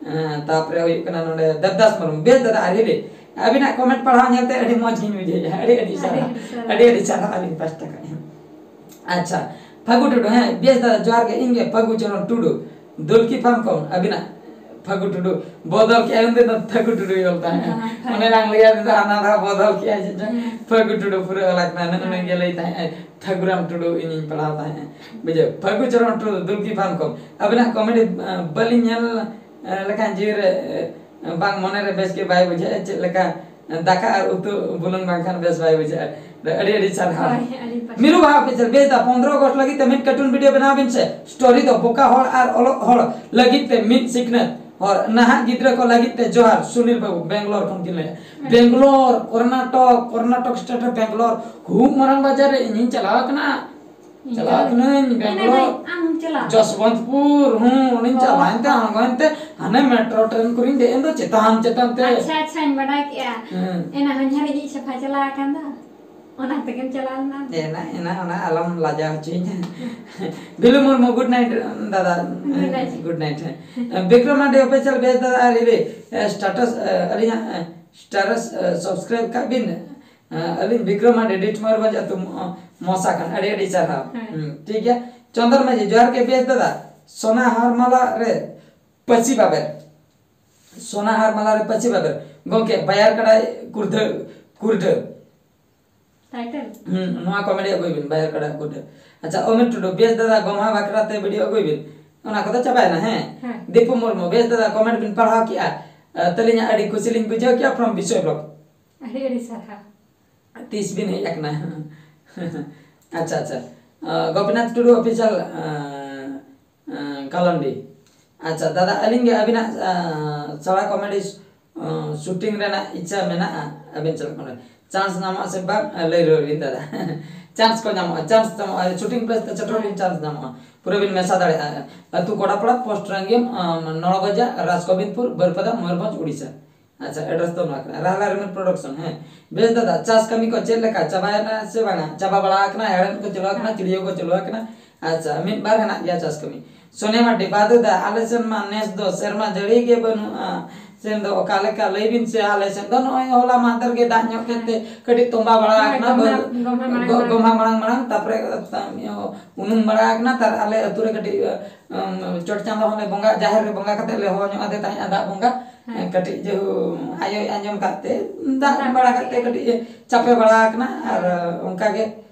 ᱮᱸ, ᱛᱟᱯᱚᱨᱮ ᱦᱩᱭᱩᱜ ᱠᱟᱱᱟ ᱱᱚᱰᱮ ᱫᱮᱵᱫᱟᱥ ᱢᱩᱨᱢᱩ, ᱵᱮᱥ ᱫᱟᱫᱟ ᱟᱨ ᱦᱤᱞᱤ, ᱟᱹᱵᱤᱱᱟᱜ comment ᱯᱟᱲᱦᱟᱣ ᱧᱮᱞᱛᱮ ᱟᱹᱰᱤ ᱢᱚᱡᱽ ᱜᱤᱧ ᱵᱩᱡᱷᱟᱹᱣᱮᱫᱼᱟ᱾ ᱟᱹᱰᱤ ᱟᱹᱰᱤ ᱥᱟᱨᱦᱟᱣ, ᱟᱹᱰᱤ ᱟᱹᱰᱤ ᱥᱟᱨᱦᱟᱣ᱾ ᱟᱹᱰᱤ ᱟᱹᱰᱤ ᱥᱟᱨᱦᱟᱣ ᱟᱹᱞᱤᱧ ᱯᱟᱥᱴᱟ ᱠᱷᱚᱱ᱾ ᱟᱪᱪᱷᱟ, ᱯᱷᱟᱹᱜᱩ ᱴᱩᱰᱩ, ᱦᱮᱸ, ᱵᱮᱥ ᱫᱟᱫᱟ, ᱡᱚᱦᱟᱨ ᱜᱮ, ᱤᱧ ᱜᱮ ᱯᱷᱟᱹᱜᱩ ᱪᱚᱨᱚᱱ ᱴᱩᱰᱩ, ᱫᱩᱞᱠᱤ ᱯᱷᱟᱨᱢ ᱠᱷᱚᱱ ᱟᱹᱵᱤᱱᱟᱜ ᱯᱷᱟᱹᱜᱩ ᱴᱩᱰᱩ ᱵᱚᱫᱚᱞ ᱠᱮᱜᱼᱟᱭ, ᱩᱱᱫᱤᱱ ᱫᱚ ᱛᱷᱟᱹᱜᱩ ᱴᱩᱰᱩᱭ ᱚᱞ ᱛᱟᱦᱮᱸᱫ᱾ ᱦᱮᱸ, ᱦᱮᱸ᱾ ᱚᱱᱮ ᱞᱟᱝ ᱞᱟᱹᱭ ᱟᱫ ᱫᱚ, ᱦᱟᱱᱟ ᱫᱷᱟᱣ ᱵᱚᱫᱚᱞ ᱠᱮᱜᱼᱟᱭ ᱪᱮᱫ ᱪᱚᱝ, ᱦᱮᱸ᱾ ᱯᱷᱟᱹᱜᱩ ᱴᱩᱰᱩ ᱯᱩᱨᱟᱹ ᱚᱞ ᱟᱠᱟᱱᱟ᱾ ᱱᱩᱜᱼᱩ ᱱᱩᱭ ᱜᱮ ᱞᱟᱹᱭ ᱛᱟᱦᱮᱸᱫ ᱟᱭ, ᱛᱷᱟᱹᱜᱩᱨᱟᱢ ᱴᱩᱰᱩ ᱤᱧᱤᱧ ᱯᱟᱲᱦᱟᱣ ᱛᱟᱦᱮᱸᱫ᱾ ᱵᱩᱡᱷᱟᱹᱣ, ᱯᱷᱟᱹᱜᱩ ᱪᱚᱨᱚᱱ ᱴᱩᱰᱩ, ᱫᱩᱞᱠᱤ ᱯᱷᱟᱱ ᱠᱚᱢ᱾ ᱟᱹᱵᱤᱱᱟᱜ comedy, ᱟᱸ, ᱵᱟᱹᱞᱤᱧ ᱧᱮᱞ, ᱟᱸ, ᱞᱮᱠᱷᱟᱱ ᱡᱤᱣᱤ ᱨᱮ, ᱟᱸ, ᱵᱟᱝ ᱢᱚᱱᱮ ᱨᱮ ᱵᱮᱥ ᱜᱮ ᱵᱟᱭ ᱵᱩᱡᱷᱟᱹᱜᱼᱟ᱾ ᱪᱮᱫ ᱞᱮᱠᱟ ᱫᱟᱠᱟ ᱟᱨ ᱩᱛᱩ ᱵᱩᱞᱩᱝ ᱵᱟᱝᱠᱷᱟᱱ ᱵᱮᱥ ᱵᱟᱭ ᱵᱩᱡᱷᱟᱹᱜᱼᱟ᱾ ᱟᱹᱰᱤ ᱟᱹᱰᱤ ᱥᱟᱨᱦᱟᱣ᱾ ᱦᱳᱭ, ᱟᱹᱰᱤ ᱯᱟᱥᱱᱟᱣ᱾ ᱢᱤᱨᱩ ᱵᱟᱦᱟ Official ᱵᱮᱥ ᱫᱟ, ᱯᱚᱱᱨᱚ August ᱞᱟᱹᱜᱤᱫ ᱛᱮ ᱢᱤᱫ cartoon video ᱵᱮᱱᱟᱣ ᱵᱤᱱ ᱥᱮ᱾ Story ᱫᱚ ᱵᱚᱠᱟ ᱦᱚᱲ ᱟᱨ ᱚᱞᱚᱜ ᱦᱚᱲ ᱞᱟᱹᱜᱤᱫ ᱛᱮ ᱢᱤᱫ ᱥᱤᱠᱷᱱᱟᱹᱛ ᱦᱚᱨ, ᱱᱟᱦᱟᱜ ᱜᱤᱫᱽᱨᱟᱹ ᱠᱚ ᱞᱟᱹᱜᱤᱫ ᱛᱮ ᱡᱚᱦᱟᱨ᱾ ᱥᱩᱱᱤᱞ ᱵᱟᱹᱵᱩ, ᱵᱮᱝᱜᱟᱞᱳᱨ ᱠᱷᱚᱱ ᱠᱤᱱ ᱞᱟᱹᱭᱟ᱾ ᱦᱮᱸ᱾ ᱵᱮᱝᱜᱟᱞᱳᱨ, ᱠᱚᱨᱱᱟᱴᱚᱠ, ᱠᱚᱨᱱᱟᱴᱚᱠ state ᱨᱮ ᱵᱮᱝᱜᱟᱞᱳᱨ, ᱠᱷᱩᱵ ᱢᱟᱨᱟᱝ ᱵᱟᱡᱟᱨ ᱨᱮ ᱤᱧᱤᱧ ᱪᱟᱞᱟᱣ ᱟᱠᱟᱱᱟ᱾ ᱤᱧ ᱪᱟᱞᱟᱣ ᱪᱟᱞᱟᱜ ᱠᱟᱹᱱᱟᱹᱧ ᱮᱱᱮ ᱵᱮᱝᱜᱟᱞᱳᱨ᱾ ᱵᱷᱟᱹᱭ, ᱟᱢ ᱦᱚᱢ ᱪᱟᱞᱟᱜ? ᱡᱚᱥᱵᱚᱱᱛᱯᱩᱨ, ᱦᱩᱸ, ᱚᱸᱰᱮᱧ ᱚ᱾ ᱪᱟᱞᱟᱣ ᱮᱱᱛᱮ, ᱟᱬᱜᱚ ᱮᱱᱛᱮ, ᱦᱟᱱᱮ metro train ᱠᱚᱨᱮᱧ ᱫᱮᱡ ᱮᱱ ᱫᱚ ᱪᱮᱛᱟᱱ, ᱪᱮᱛᱟᱱ ᱛᱮ᱾ ᱟᱪᱪᱷᱟ, ᱟᱪᱪᱷᱟᱧ ᱵᱟᱰᱟᱭ ᱠᱮᱜᱼᱟ᱾ ᱦᱩᱸ᱾ ᱮᱱᱟ ᱦᱚᱧᱦᱟᱨᱤᱧ ᱤᱡ ᱥᱟᱯᱷᱟ ᱪᱟᱞᱟᱣ ᱟᱠᱟᱱ ᱫᱚ, ᱚᱱᱟ ᱛᱮᱜᱮᱢ ᱪᱟᱞᱟᱣ ᱞᱮᱱᱟ᱾ ᱮᱱᱟ, ᱮᱱᱟ, ᱚᱱᱟ ᱟᱞᱚᱢ ᱞᱟᱡᱟᱣ ᱦᱚᱪᱚᱧᱟ᱾ ᱵᱤᱞᱩ ᱢᱩᱨᱢᱩ, good night, ᱫᱟᱫᱟ᱾ Good night᱾ Good night᱾ Bikram ᱢᱟᱱᱰᱤ Official ᱵᱮᱥ ᱫᱟᱫᱟ ᱟᱨ ᱤᱞᱤ, status, ᱟᱹᱞᱤᱧᱟᱜ status subscribe ᱠᱟᱜ ᱵᱤᱱ᱾ ᱟᱹᱞᱤᱧ ᱵᱤᱠᱨᱚᱢ ᱢᱟᱱᱰᱤ, ᱰᱤᱴ ᱢᱚᱭᱩᱨᱵᱷᱚᱸᱡᱽ ᱟᱹᱛᱩ, ᱢᱚ-, ᱢᱚᱥᱟ ᱠᱷᱟᱱ᱾ ᱟᱹᱰᱤ ᱟᱹᱰᱤ ᱥᱟᱨᱦᱟᱣ᱾ ᱦᱮᱸ᱾ ᱦᱩᱸ, ᱴᱷᱤᱠ ᱜᱮᱭᱟ᱾ ᱪᱚᱱᱫᱚᱱ ᱢᱟᱹᱡᱷᱤ, ᱡᱚᱦᱟᱨ ᱜᱮ ᱵᱮᱥ ᱫᱟᱫᱟ᱾ ᱥᱚᱱᱟ ᱦᱟᱨᱢᱟᱞᱟ ᱨᱮ ᱯᱟᱹᱥᱤ ᱵᱟᱵᱮᱨ᱾ ᱥᱚᱱᱟ ᱦᱟᱨᱢᱟᱞᱟ ᱨᱮ ᱯᱟᱹᱥᱤ ᱵᱟᱵᱮᱨ᱾ ᱜᱚᱢᱠᱮ, ᱵᱟᱭᱟᱨ ᱠᱟᱰᱟᱭ ᱠᱩᱨᱫᱷᱟᱹ, ᱠᱩᱨᱰᱷᱟᱹ᱾ Title? ᱦᱩᱸ, ᱱᱚᱣᱟ comedy ᱟᱹᱜᱩᱭ ᱵᱤᱱ, ᱵᱟᱭᱟᱨ ᱠᱟᱰᱟᱭ ᱠᱩᱨᱰᱷᱟᱹ᱾ ᱟᱪᱪᱷᱟ, ᱚᱢᱤᱛ ᱴᱩᱰᱩ, ᱵᱮᱥ ᱫᱟᱫᱟ ᱜᱚᱢᱦᱟ ᱵᱟᱠᱷᱨᱟ ᱛᱮ video ᱟᱹᱜᱩᱭ ᱵᱤᱱ᱾ ᱚᱱᱟ ᱠᱚᱫᱚ ᱪᱟᱵᱟᱭᱮᱱᱟ, ᱦᱮᱸ? ᱦᱮᱸ᱾ ᱫᱤᱯᱩ ᱢᱩᱨᱢᱩ, ᱵᱮᱥ ᱫᱟᱫᱟ comment ᱵᱤᱱ ᱯᱟᱲᱦᱟᱣ ᱠᱮᱜᱼᱟ᱾ ᱟᱹᱞᱤᱧᱟᱜ ᱟᱹᱰᱤ ᱠᱩᱥᱤ ᱞᱤᱧ ᱵᱩᱡᱷᱟᱹᱣ ᱠᱮᱜᱼᱟ, from ᱵᱤᱥᱚᱭ block᱾ ᱟᱹᱰᱤ ᱟᱹᱰᱤ ᱥᱟᱨᱦᱟᱣ᱾ ᱛᱤᱥ ᱵᱤᱱ ᱦᱮᱡ ᱟᱠᱟᱱᱟ? ᱟᱪᱪᱷᱟ, ᱟᱪᱪᱷᱟ᱾ ᱟᱸ, ᱜᱳᱯᱤᱱᱟᱛᱷ ᱴᱩᱰᱩ Official, ᱟᱸ, ᱟᱸ, ᱠᱟᱞᱚᱱᱰᱤ᱾ ᱟᱪᱪᱷᱟ, ᱫᱟᱫᱟ, ᱟᱹᱞᱤᱧ ᱜᱮ ᱟᱹᱵᱤᱱᱟᱜ, ᱟᱸ, ᱥᱟᱲᱟ comedy, ᱟᱸ, shooting ᱨᱮᱱᱟᱜ ᱤᱪᱪᱷᱟ ᱢᱮᱱᱟᱜᱼᱟ᱾ ᱟᱹᱵᱤᱱ ᱪᱟᱞᱟᱜ ᱠᱟᱱᱟ, chance ᱧᱟᱢᱚᱜᱼᱟ ᱥᱮ ᱵᱟᱝ? ᱟᱸ, ᱞᱟᱹᱭ ᱨᱩᱣᱟᱹᱲ ᱵᱤᱱ, ᱫᱟᱫᱟ᱾ Chance ᱠᱚ ᱧᱟᱢᱚᱜᱼᱟ, chance ᱧᱟᱢᱚᱜᱼᱟ᱾ Shooting place ᱛᱮ ᱪᱚᱴᱨᱚ ᱵᱤᱱ, chance ᱧᱟᱢᱚᱜᱼᱟ᱾ ᱯᱩᱨᱟᱹ ᱵᱤᱱ ᱢᱮᱥᱟ ᱫᱟᱲᱮᱭᱟᱜᱼᱟ᱾ ᱟᱹᱛᱩ ᱠᱚᱲᱟᱯᱟᱲᱟ, post ᱨᱟᱝᱜᱤᱭᱟᱹᱢ, ᱟᱸ, ᱱᱚᱲᱵᱟᱡᱟ, ᱨᱟᱡᱽᱜᱳᱵᱤᱱᱫᱯᱩᱨ, ᱵᱟᱹᱨᱯᱟᱫᱟ, ᱢᱚᱭᱩᱨᱵᱷᱚᱸᱡᱽ, ᱳᱰᱤᱥᱟ᱾ ᱟᱪᱪᱷᱟ, address ᱫᱚ ᱱᱚᱣᱟ ᱠᱟᱱᱟ, ᱨᱟᱦᱞᱟ ᱨᱤᱢᱤᱞ production᱾ ᱦᱮᱸ, ᱵᱮᱥ ᱫᱟᱫᱟ, ᱪᱟᱥ ᱠᱟᱹᱢᱤ ᱠᱚ ᱪᱮᱫ ᱞᱮᱠᱟ? ᱪᱟᱵᱟᱭᱮᱱᱟ ᱥᱮ ᱵᱟᱝᱟ? ᱪᱟᱵᱟ ᱵᱟᱲᱟ ᱟᱠᱟᱱᱟ, ᱦᱮᱲᱦᱮᱫ ᱠᱚ ᱪᱟᱹᱞᱩ ᱟᱠᱟᱱᱟ, ᱦᱮᱸ᱾ ᱪᱤᱲᱭᱟᱹᱣ ᱠᱚ ᱪᱟᱹᱞᱩ ᱟᱠᱟᱱᱟ᱾ ᱟᱪᱪᱷᱟ, ᱢᱤᱫ ᱵᱟᱨ ᱦᱮᱱᱟᱜ ᱜᱮᱭᱟ ᱪᱟᱥ ᱠᱟᱹᱢᱤ᱾ ᱥᱳᱱᱤᱭᱟ ᱢᱟᱨᱰᱤ, ᱵᱟᱫᱩ ᱫᱟ, ᱟᱞᱮ ᱥᱮᱱ ᱢᱟ ᱱᱮᱥ ᱫᱚ ᱥᱮᱨᱢᱟ ᱡᱟᱹᱲᱤ ᱜᱮ ᱵᱟᱹᱱᱩᱜᱼᱟ᱾ ᱥᱮᱱ ᱫᱚ ᱚᱠᱟ ᱞᱮᱠᱟ? ᱞᱟᱹᱭ ᱵᱤᱱ ᱥᱮ᱾ ᱟᱞᱮ ᱥᱮᱱ ᱫᱚ ᱱᱚᱜᱼᱚᱭ ᱦᱚᱞᱟ ᱢᱟᱦᱫᱮᱨ ᱜᱮ ᱫᱟᱜ ᱧᱚᱜ ᱠᱮᱫ ᱛᱮ ᱠᱟᱹᱴᱤᱡ ᱛᱚᱸᱵᱟ ᱵᱟᱲᱟ ᱦᱳᱭ, ᱟᱠᱟᱱᱟ᱾ ᱜᱚᱢᱦᱟ, ᱵᱟᱹᱫᱽ ᱜᱚᱢᱦᱟ ᱢᱟᱲᱟᱝ ᱜᱚ- ᱢᱟᱲᱟᱝ᱾ ᱜᱚᱢᱦᱟ ᱢᱟᱲᱟᱝ ᱢᱟᱲᱟᱝ, ᱛᱟᱨᱯᱚᱨᱮ, ᱛᱟᱢ, ᱤᱭᱟᱹ, ᱩᱱᱩᱢ ᱵᱟᱲᱟ ᱟᱠᱟᱱᱟ᱾ ᱛᱟᱨ ᱟᱞᱮ ᱟᱹᱛᱩ ᱨᱮ ᱠᱟᱹᱴᱤᱡ, ᱩᱢ, ᱪᱚᱴ ᱪᱟᱸᱫᱚ ᱦᱚᱸᱞᱮ ᱵᱚᱸᱜᱟ, ᱡᱟᱦᱮᱨ ᱨᱮ ᱵᱚᱸᱜᱟ ᱠᱟᱛᱮ ᱞᱮ ᱦᱚᱦᱚ ᱧᱚᱜ ᱟᱫᱮ ᱛᱟᱦᱮᱸᱫ ᱫᱟᱜ ᱵᱚᱸᱜᱟ᱾ ᱦᱮᱸ᱾ ᱠᱟᱹᱴᱤᱡ ᱡᱮᱦᱩ ᱟᱭᱳᱭ ᱟᱸᱡᱚᱢ ᱠᱟᱫ ᱛᱮ ᱫᱟᱜ ᱫᱟᱜ ᱵᱟᱲᱟ ᱠᱟᱛᱮ ᱠᱟᱹᱴᱤᱡ ᱪᱟᱯᱮ ᱵᱟᱲᱟ ᱟᱠᱟᱱᱟ᱾ ᱟᱨ ᱚᱱᱠᱟ ᱜᱮ,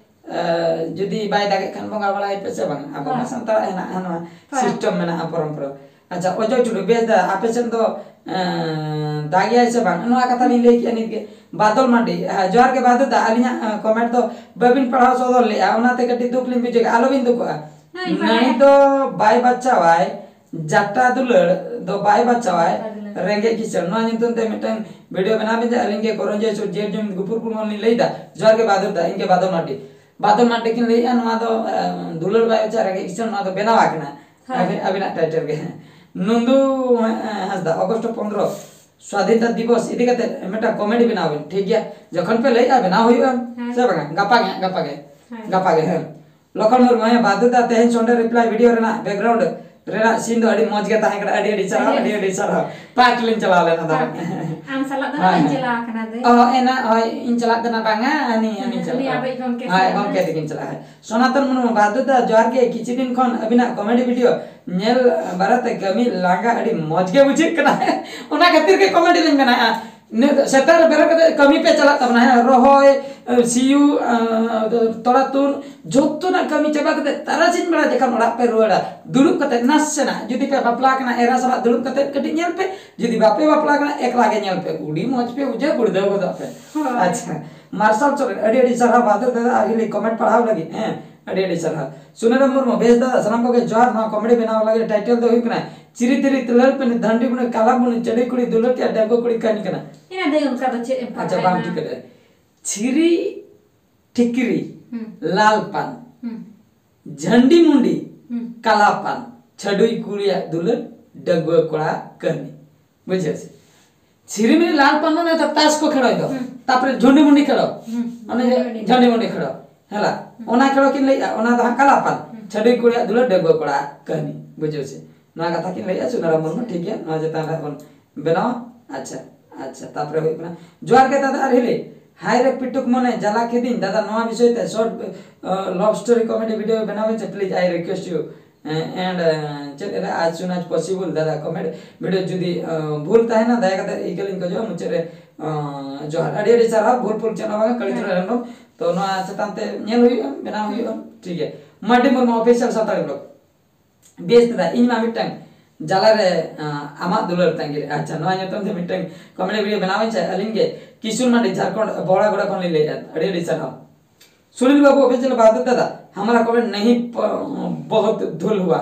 ᱮ, ᱡᱩᱫᱤ ᱵᱟᱭ ᱫᱟᱜᱮᱫ ᱠᱷᱟᱱ ᱵᱚᱸᱜᱟ ᱵᱟᱲᱟᱭ ᱯᱮ ᱥᱮ ᱵᱟᱝ? ᱟᱵᱚ ᱢᱟ ᱦᱳᱭ᱾ ᱥᱟᱱᱛᱟᱲᱟᱜ ᱦᱮᱱᱟᱜᱼᱟ ᱱᱚᱣᱟ ᱦᱳᱭ᱾ ᱥᱤᱥᱴᱮᱢ ᱢᱮᱱᱟᱜᱼᱟ, ᱯᱚᱨᱚᱢᱯᱚᱨᱟ᱾ ᱟᱪᱪᱷᱟ, ᱚᱡᱚᱭ ᱴᱩᱰᱩ, ᱵᱮᱥ ᱫᱟ, ᱟᱯᱮ ᱥᱮᱱ ᱫᱚ, ᱮᱸ, ᱫᱟᱜ ᱜᱮᱭᱟᱭ ᱥᱮ ᱵᱟᱝ? ᱱᱚᱣᱟ ᱠᱟᱛᱷᱟ ᱞᱤᱧ ᱞᱟᱹᱭ ᱠᱮᱜᱼᱟ ᱱᱤᱛ ᱜᱮ᱾ ᱵᱟᱫᱚᱞ ᱢᱟᱱᱰᱤ, ᱦᱮᱸ, ᱡᱚᱦᱟᱨ ᱜᱮ ᱵᱟᱫᱚᱞ ᱫᱟ, ᱟᱹᱞᱤᱧᱟᱜ, ᱮᱸ, ᱠᱚᱢᱮᱱᱴ ᱫᱚ ᱵᱟᱹᱵᱤᱱ ᱯᱟᱲᱦᱟᱣ ᱥᱚᱫᱚᱨ ᱞᱮᱜᱼᱟ, ᱚᱱᱟᱛᱮ ᱠᱟᱹᱴᱤᱡ ᱫᱩᱠ ᱞᱤᱧ ᱵᱩᱡᱷᱟᱹᱣ ᱠᱮᱜᱼᱟ᱾ ᱟᱞᱚᱵᱤᱱ ᱫᱩᱠᱚᱜᱼᱟ᱾ ᱦᱮᱸ, ᱱᱟᱹᱲᱤ ᱯᱟᱲᱦᱟᱣ᱾ ᱫᱚ ᱵᱟᱭ ᱵᱟᱪᱷᱟᱣᱟᱭ, ᱡᱟᱴᱟ ᱫᱩᱞᱟᱹᱲ ᱫᱚ ᱵᱟᱭ ᱵᱟᱪᱷᱟᱣᱟᱭ, ᱡᱟᱴᱟ ᱫᱩᱞᱟᱹᱲ᱾ ᱨᱮᱸᱜᱮᱡ ᱠᱤᱥᱟᱹᱬ᱾ ᱱᱚᱣᱟ ᱧᱩᱛᱩᱢ ᱛᱮ ᱢᱤᱫᱴᱟᱝ ᱵᱷᱤᱰᱤᱭᱳ ᱵᱮᱱᱟᱣ ᱵᱤᱱ ᱡᱮ, ᱟᱹᱞᱤᱧ ᱜᱮ ᱠᱚᱨᱚᱱᱡᱚᱭ ᱥᱩᱨ ᱡᱮᱴ ᱡᱩᱢᱤ ᱜᱩᱯᱩᱨ ᱠᱩᱲᱢᱚ ᱞᱤᱧ ᱞᱟᱹᱭᱫᱟ᱾ ᱡᱚᱦᱟᱨ ᱜᱮ ᱵᱟᱫᱚᱞ ᱫᱟ, ᱤᱧ ᱜᱮ ᱵᱟᱫᱚᱞ ᱢᱟᱨᱰᱤ᱾ ᱵᱟᱫᱚᱞ ᱢᱟᱨᱰᱤ ᱠᱤᱱ ᱞᱟᱹᱭᱮᱜᱼᱟ, ᱱᱚᱣᱟ ᱫᱚ, ᱮ, ᱫᱩᱞᱟᱹᱲ ᱵᱟᱭ ᱵᱟᱪᱷᱟᱣᱟ, ᱨᱮᱸᱜᱮᱡ ᱠᱤᱥᱟᱹᱬ, ᱱᱚᱣᱟ ᱫᱚ ᱵᱮᱱᱟᱣ ᱟᱠᱟᱱᱟ᱾ ᱦᱳᱭ᱾ ᱟᱹᱵᱤᱱ, ᱟᱹᱵᱤᱱᱟᱜ ᱴᱟᱭᱴᱮᱞ ᱜᱮ᱾ ᱱᱩᱱᱫᱩ, ᱮ, ᱦᱟᱸᱥᱫᱟ, ᱚᱜᱚᱥᱴ ᱯᱚᱱᱫᱽᱨᱚ, ᱥᱣᱟᱫᱷᱤᱱᱛᱟ ᱫᱤᱵᱚᱥ ᱤᱫᱤ ᱠᱟᱛᱮ ᱢᱤᱫᱴᱟᱝ ᱠᱚᱢᱮᱰᱤ ᱵᱮᱱᱟᱣ ᱵᱤᱱ, ᱴᱷᱤᱠ ᱜᱮᱭᱟ? ᱡᱚᱠᱷᱚᱱ ᱯᱮ ᱞᱟᱹᱭᱮᱜᱼᱟ, ᱵᱮᱱᱟᱣ ᱦᱩᱭᱩᱜᱼᱟ, ᱦᱮᱸ᱾ ᱥᱮ ᱵᱟᱝᱟ? ᱜᱟᱯᱟ ᱜᱮ ᱦᱟᱸᱜ, ᱜᱟᱯᱟ ᱜᱮ᱾ ᱦᱮᱸ᱾ ᱜᱟᱯᱟ ᱜᱮ, ᱦᱮᱸ᱾ ᱞᱚᱠᱷᱚᱱ ᱢᱩᱨᱢᱩ, ᱦᱮᱸ, ᱵᱟᱫᱩ ᱫᱟ, ᱛᱮᱦᱮᱧ ᱥᱚᱱᱰᱮ ᱨᱤᱯᱞᱟᱭ ᱵᱷᱤᱰᱤᱭᱳ ᱨᱮᱱᱟᱜ ᱵᱮᱠᱜᱨᱟᱣᱩᱱᱰ ᱨᱮᱱᱟᱜ ᱥᱤᱱ ᱫᱚ ᱟᱹᱰᱤ ᱢᱚᱡᱽ ᱜᱮ ᱛᱟᱦᱮᱸ ᱠᱟᱱᱟ᱾ ᱟᱹᱰᱤ, ᱟᱹᱰᱤ ᱥᱟᱨᱦᱟᱣ, ᱟᱹᱰᱤ, ᱟᱹᱰᱤ ᱥᱟᱨᱦᱟᱣ᱾ ᱯᱟᱨᱠ ᱞᱤᱧ ᱪᱟᱞᱟᱣ ᱞᱮᱱᱟ ᱛᱟᱦᱮᱸᱫ᱾ ᱯᱟᱨᱠ᱾ ᱟᱢ ᱥᱟᱞᱟᱜ ᱫᱚ ᱦᱳᱭ, ᱵᱟᱹᱧ ᱦᱳᱭ᱾ ᱪᱟᱞᱟᱣ ᱟᱠᱟᱱᱟ ᱫᱟᱹᱭ᱾ ᱚ, ᱮᱱᱟ, ᱦᱳᱭ, ᱤᱧ ᱪᱟᱞᱟᱜ ᱠᱟᱱᱟ, ᱵᱟᱝᱟ, ᱦᱟᱹᱱᱤ, ᱦᱟᱹᱱᱤ ᱦᱟᱹᱱᱤ ᱪᱟᱞᱟᱜᱼᱟ᱾ ᱟᱵᱚᱭᱤᱡ ᱜᱚᱢᱠᱮ ᱦᱳᱭ, ᱥᱟᱞᱟᱜ᱾ ᱜᱚᱢᱠᱮ ᱛᱟᱹᱠᱤᱱ ᱪᱟᱞᱟᱜᱼᱟ᱾ ᱦᱳᱭ᱾ ᱥᱚᱱᱟᱛᱚᱱ ᱢᱩᱨᱢᱩ, ᱵᱟᱫᱩ ᱫᱟ, ᱡᱚᱦᱟᱨ ᱜᱮ, ᱠᱤᱪᱷᱩ ᱫᱤᱱ ᱠᱷᱚᱱ ᱟᱹᱵᱤᱱᱟᱜ ᱠᱚᱢᱮᱰᱤ ᱵᱷᱤᱰᱤᱭᱳ ᱧᱮᱞ ᱵᱟᱨᱟᱛᱮ ᱠᱟᱹᱢᱤ ᱞᱟᱸᱜᱟ ᱟᱹᱰᱤ ᱢᱚᱡᱽ ᱜᱮ ᱵᱩᱡᱷᱟᱹᱜ ᱠᱟᱱᱟ᱾ ᱚᱱᱟ ᱠᱷᱟᱹᱛᱤᱨ ᱜᱮ ᱠᱚᱢᱮᱰᱤ ᱞᱤᱧ ᱢᱮᱱᱟ᱾ ᱤᱱᱟᱹ ᱥᱮᱛᱟᱜ ᱨᱮ ᱵᱮᱨᱮᱫ ᱠᱟᱛᱮ ᱠᱟᱹᱢᱤ ᱯᱮ ᱪᱟᱞᱟᱜ ᱛᱟᱵᱚᱱᱟ, ᱦᱮᱸ, ᱨᱚᱦᱚᱭ, ᱥᱤᱭᱩᱜ, ᱛᱚᱲᱟ ᱛᱩᱫ, ᱡᱚᱛᱚᱱᱟᱜ ᱠᱟᱹᱢᱤ ᱪᱟᱵᱟ ᱠᱟᱛᱮ ᱛᱟᱨᱟᱥᱤᱧ ᱵᱮᱲᱟ ᱡᱚᱠᱷᱚᱱ ᱚᱲᱟᱜ ᱯᱮ ᱨᱩᱣᱟᱹᱲᱟ, ᱫᱩᱲᱩᱵ ᱠᱟᱛᱮ ᱱᱟᱥᱮᱱᱟᱜ, ᱡᱩᱫᱤ ᱯᱮ ᱵᱟᱯᱞᱟ ᱠᱟᱱᱟ, ᱮᱨᱟ ᱥᱟᱞᱟᱜ ᱫᱩᱲᱩᱵ ᱠᱟᱛᱮ ᱠᱟᱹᱴᱤᱡ ᱧᱮᱞ ᱯᱮ, ᱡᱩᱫᱤ ᱵᱟᱯᱮ ᱵᱟᱯᱞᱟ ᱠᱟᱱᱟ, ᱮᱠᱞᱟ ᱜᱮ ᱧᱮᱞ ᱯᱮ, ᱟᱹᱰᱤ ᱢᱚᱡᱽ ᱯᱮ ᱵᱩᱡᱷᱟᱹᱣ, ᱜᱩᱲᱫᱟᱹᱣ ᱜᱚᱫᱚᱜ ᱯᱮ᱾ ᱦᱳᱭ᱾ ᱟᱪᱪᱷᱟ, ᱢᱟᱨᱥᱟᱞ ᱥᱚᱨᱮᱱ, ᱟᱹᱰᱤ ᱟᱹᱰᱤ ᱥᱟᱨᱦᱟᱣ ᱵᱟᱫᱚᱞ ᱫᱟᱫᱟ, ᱟᱹᱵᱤᱱ ᱞᱟᱹᱜᱤᱫ ᱠᱚᱢᱮᱱᱴ ᱯᱟᱲᱦᱟᱣ ᱞᱟᱹᱜᱤᱫ, ᱦᱮᱸ, ᱟᱹᱰᱤ ᱟᱹᱰᱤ ᱥᱟᱨᱦᱟᱣ᱾ ᱥᱩᱱᱟᱨᱟᱢ ᱢᱩᱨᱢᱩ, ᱵᱮᱥ ᱫᱟ, ᱥᱟᱱᱟᱢ ᱠᱚᱜᱮ ᱡᱚᱦᱟᱨ᱾ ᱱᱚᱣᱟ ᱠᱚᱢᱮᱰᱤ ᱵᱮᱱᱟᱣ ᱞᱟᱹᱜᱤᱫ ᱴᱟᱭᱴᱮᱞ ᱫᱚ ᱦᱩᱭᱩᱜ ᱠᱟᱱᱟ ᱪᱤᱨᱤ ᱛᱤᱨᱤ ᱛᱤᱞᱟᱹᱲ ᱯᱤᱱᱤ ᱫᱷᱟᱹᱱᱰᱤ ᱵᱩᱱᱤ ᱠᱟᱞᱟ ᱵᱩᱱᱤ ᱪᱟᱹᱰᱤ ᱠᱩᱲᱤ ᱫᱩᱞᱟᱹᱲ ᱛᱮ ᱟᱨ ᱰᱟᱺᱜᱩᱣᱟᱹ ᱠᱩᱲᱤ ᱠᱟᱹᱦᱱᱤ ᱠᱟᱱᱟ᱾ ᱤᱱᱟᱹ ᱫᱟᱹᱭ ᱚᱱᱠᱟ ᱫᱚ ᱪᱮᱫ ᱮᱢ ᱟᱪᱪᱷᱟ, ᱯᱟᱲᱦᱟᱣᱮᱫ ᱵᱟᱝ ᱠᱟᱱᱟ? ᱴᱷᱤᱠ ᱠᱟᱱᱟ᱾ ᱪᱤᱨᱤ ᱴᱷᱤᱠᱨᱤ ᱦᱩᱸ᱾ ᱞᱟᱞ ᱯᱟᱱ ᱦᱩᱸ᱾ ᱡᱷᱟᱹᱱᱰᱤ ᱢᱩᱸᱰᱤ ᱦᱩᱸ᱾ ᱠᱟᱞᱟ ᱯᱟᱱ ᱪᱷᱟᱹᱰᱩᱭ ᱠᱩᱲᱤᱭᱟᱜ ᱫᱩᱞᱟᱹᱲ ᱰᱟᱺᱜᱩᱣᱟᱹ ᱠᱚᱲᱟ ᱠᱟᱹᱦᱱᱤ᱾ ᱵᱩᱡᱷᱟᱹᱣ ᱥᱮ? ᱪᱤᱨᱤ ᱢᱤᱨᱤ ᱞᱟᱞ ᱯᱟᱱ ᱢᱟᱱᱮ ᱛᱚ ᱛᱟᱥ ᱠᱚ ᱠᱷᱮᱞᱚᱭ ᱫᱚ᱾ ᱦᱩᱸ᱾ ᱛᱟᱯᱚᱨᱮ ᱡᱷᱩᱸᱰᱤ ᱢᱩᱸᱰᱤ ᱠᱷᱮᱞᱚ᱾ ᱦᱩᱸ᱾ ᱚᱱᱮ ᱡᱷᱩᱸᱰᱤ ᱢᱩᱸᱰᱤ᱾ ᱡᱷᱩᱸᱰᱤ ᱢᱩᱸᱰᱤ ᱠᱷᱮᱞᱚ᱾ ᱦᱮᱞᱟ᱾ ᱦᱩᱸ᱾ ᱚᱱᱟ ᱠᱷᱮᱞᱚ ᱠᱤᱱ ᱞᱟᱹᱭᱮᱜᱼᱟ, ᱚᱱᱟ ᱫᱚ ᱦᱟᱸᱜ ᱠᱟᱞᱟ ᱯᱟᱱ᱾ ᱦᱩᱸ᱾ ᱪᱷᱟᱹᱰᱩᱭ ᱠᱩᱲᱤᱭᱟᱜ ᱫᱩᱞᱟᱹᱲ ᱰᱟᱺᱜᱩᱣᱟᱹ ᱠᱚᱲᱟ ᱠᱟᱹᱦᱱᱤ᱾ ᱵᱩᱡᱷᱟᱹᱣ ᱥᱮ? ᱱᱚᱣᱟ ᱠᱟᱛᱷᱟ ᱠᱤᱱ ᱞᱟᱹᱭᱮᱜᱼᱟ ᱥᱩᱱᱟᱨᱟᱢ ᱢᱩᱨᱢᱩ, ᱴᱷᱤᱠ ᱜᱮᱭᱟ? ᱱᱚᱣᱟ ᱪᱮᱛᱟᱱ ᱨᱮ ᱦᱟᱸᱜ ᱵᱚᱱ ᱵᱮᱱᱟᱣᱟ᱾ ᱟᱪᱪᱷᱟ, ᱟᱪᱪᱷᱟ, ᱛᱟᱯᱚᱨᱮ ᱦᱩᱭᱩᱜ ᱠᱟᱱᱟ, ᱡᱚᱦᱟᱨ ᱜᱮ ᱫᱟᱫᱟ ᱟᱨ ᱦᱤᱞᱤ᱾ ᱦᱟᱭ ᱨᱮ ᱯᱤᱴᱩᱠ ᱢᱚᱱᱮ, ᱡᱟᱞᱟ ᱠᱮᱫᱤᱧ ᱫᱟᱫᱟ, ᱱᱚᱣᱟ ᱵᱤᱥᱚᱭ ᱛᱮ short, ᱟᱸ, love story comedy video ᱵᱮᱱᱟᱣ ᱵᱮᱱ ᱥᱮ, please, I request you, and, ᱟᱸ, ᱪᱮᱫ ᱨᱮ, as soon as possible ᱫᱟᱫᱟ, comedy video ᱡᱩᱫᱤ, ᱟᱸ, ᱵᱷᱩᱞ ᱛᱟᱦᱮᱱᱟ, ᱫᱟᱭᱟ ᱠᱟᱛᱮ ᱤᱠᱟᱹ ᱞᱤᱧ ᱠᱷᱚᱡᱚᱜᱼᱟ, ᱢᱩᱪᱟᱹᱫ ᱨᱮ, ᱟᱸ, ᱡᱚᱦᱟᱨ᱾ ᱟᱹᱰᱤ ᱟᱹᱰᱤ ᱥᱟᱨᱦᱟᱣ, ᱵᱷᱩᱞ ᱯᱷᱩᱞ ᱪᱮᱫ ᱦᱚᱸ ᱵᱟᱝᱟ, ᱠᱟᱹᱞᱤ ᱦᱮᱸ᱾ ᱪᱚᱨᱚᱱ ᱦᱮᱢᱵᱨᱚᱢ᱾ ᱛᱚ, ᱱᱚᱣᱟ ᱪᱮᱛᱟᱱ ᱛᱮ ᱧᱮᱞ ᱦᱩᱭᱩᱜᱼᱟ, ᱵᱮᱱᱟᱣ ᱦᱩᱭᱩᱜᱼᱟ, ᱴᱷᱤᱠ ᱜᱮᱭᱟ᱾ Mardi Murmu official Santali blog᱾ ᱵᱮᱥ ᱫᱟᱫᱟ, ᱤᱧ ᱢᱟ ᱢᱤᱫᱴᱟᱝ ᱡᱟᱞᱟ ᱨᱮ, ᱟᱸ, ᱟᱢᱟᱜ ᱫᱩᱞᱟᱹᱲ ᱛᱟᱸᱜᱤ ᱨᱮ᱾ ᱟᱪᱪᱷᱟ, ᱱᱚᱣᱟ ᱧᱩᱛᱩᱢ ᱛᱮ ᱢᱤᱫᱴᱟᱝ comedy video ᱵᱮᱱᱟᱣ ᱟᱹᱧ ᱥᱮ? ᱟᱹᱞᱤᱧ ᱜᱮ ᱠᱤᱥᱩᱱ ᱢᱟᱱᱰᱤ, ᱡᱷᱟᱲᱠᱷᱚᱸᱰ ᱵᱚᱦᱲᱟᱜᱚᱲᱟ ᱠᱷᱚᱱ ᱞᱤᱧ ᱞᱟᱹᱭᱮᱫᱼᱟ᱾ ᱟᱹᱰᱤ ᱟᱹᱰᱤ ᱥᱟᱨᱦᱟᱣ᱾ ᱥᱩᱱᱤᱞ ᱵᱟᱵᱩ official ᱵᱟᱦᱟᱫᱩᱨ ᱫᱟᱫᱟ, हमारा comment नहीं प-, बहुत धूल हुआ।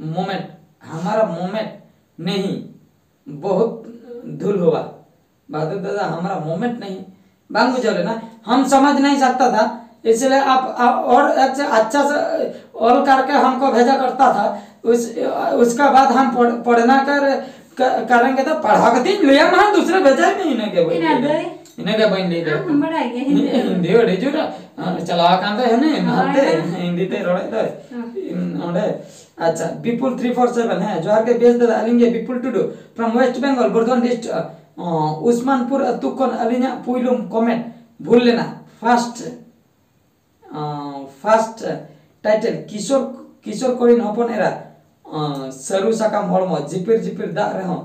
मोमेंट, हमारा मोमेंट नहीं, बहुत धूल हुआ। बहादुर दादा, हमारा मोमेंट नहीं, बांग बुझावले ना, हम समझ नहीं सकता था, इसलिए आप, आप और अच्छा, अच्छा से ऑल करके हमको भेजा करता था। उस, उसका बाद हम पढ़, पढ़ना कर, क-, करेंगे तो पढ़ा के दिन लिया ना, दूसरे भेजा ही नहीं इन्हें के बोल इन्हें दे। इन्हें के बोल दे। हाँ, हम बड़ा ये हिंदी। हिंदी और जो ना, हाँ, चला कांदा है ना, हाँ, मानते हाँ। हिंदी ते रोड़े तो। हाँ। इन-, ओंडे, ᱟᱪᱪᱷᱟ, ᱵᱤᱯᱩᱞ three four seven, ᱦᱮᱸ, ᱡᱚᱦᱟᱨ ᱜᱮ ᱵᱮᱥ ᱫᱟᱫᱟ, ᱟᱹᱞᱤᱧ ᱜᱮ ᱵᱤᱯᱩᱞ ᱴᱩᱰᱩ from West Bengal, Bardhaman district, ᱚ, ᱩᱥᱢᱟᱱᱯᱩᱨ ᱟᱹᱛᱩ ᱠᱷᱚᱱ ᱟᱹᱞᱤᱧᱟᱜ ᱯᱩᱭᱞᱩ comment ᱵᱷᱩᱞ ᱞᱮᱱᱟ᱾ First, ᱚ, first title, ᱠᱤᱥᱳᱨ, ᱠᱤᱥᱳᱨ ᱠᱚᱨᱮᱱ ᱦᱚᱯᱚᱱ ᱮᱨᱟ, ᱚ, ᱥᱟᱹᱨᱩ ᱥᱟᱠᱟᱢ ᱦᱚᱲᱢᱚ, ᱡᱷᱤᱯᱤᱨ ᱡᱷᱤᱯᱤᱨ ᱫᱟᱜ ᱨᱮᱦᱚᱸ,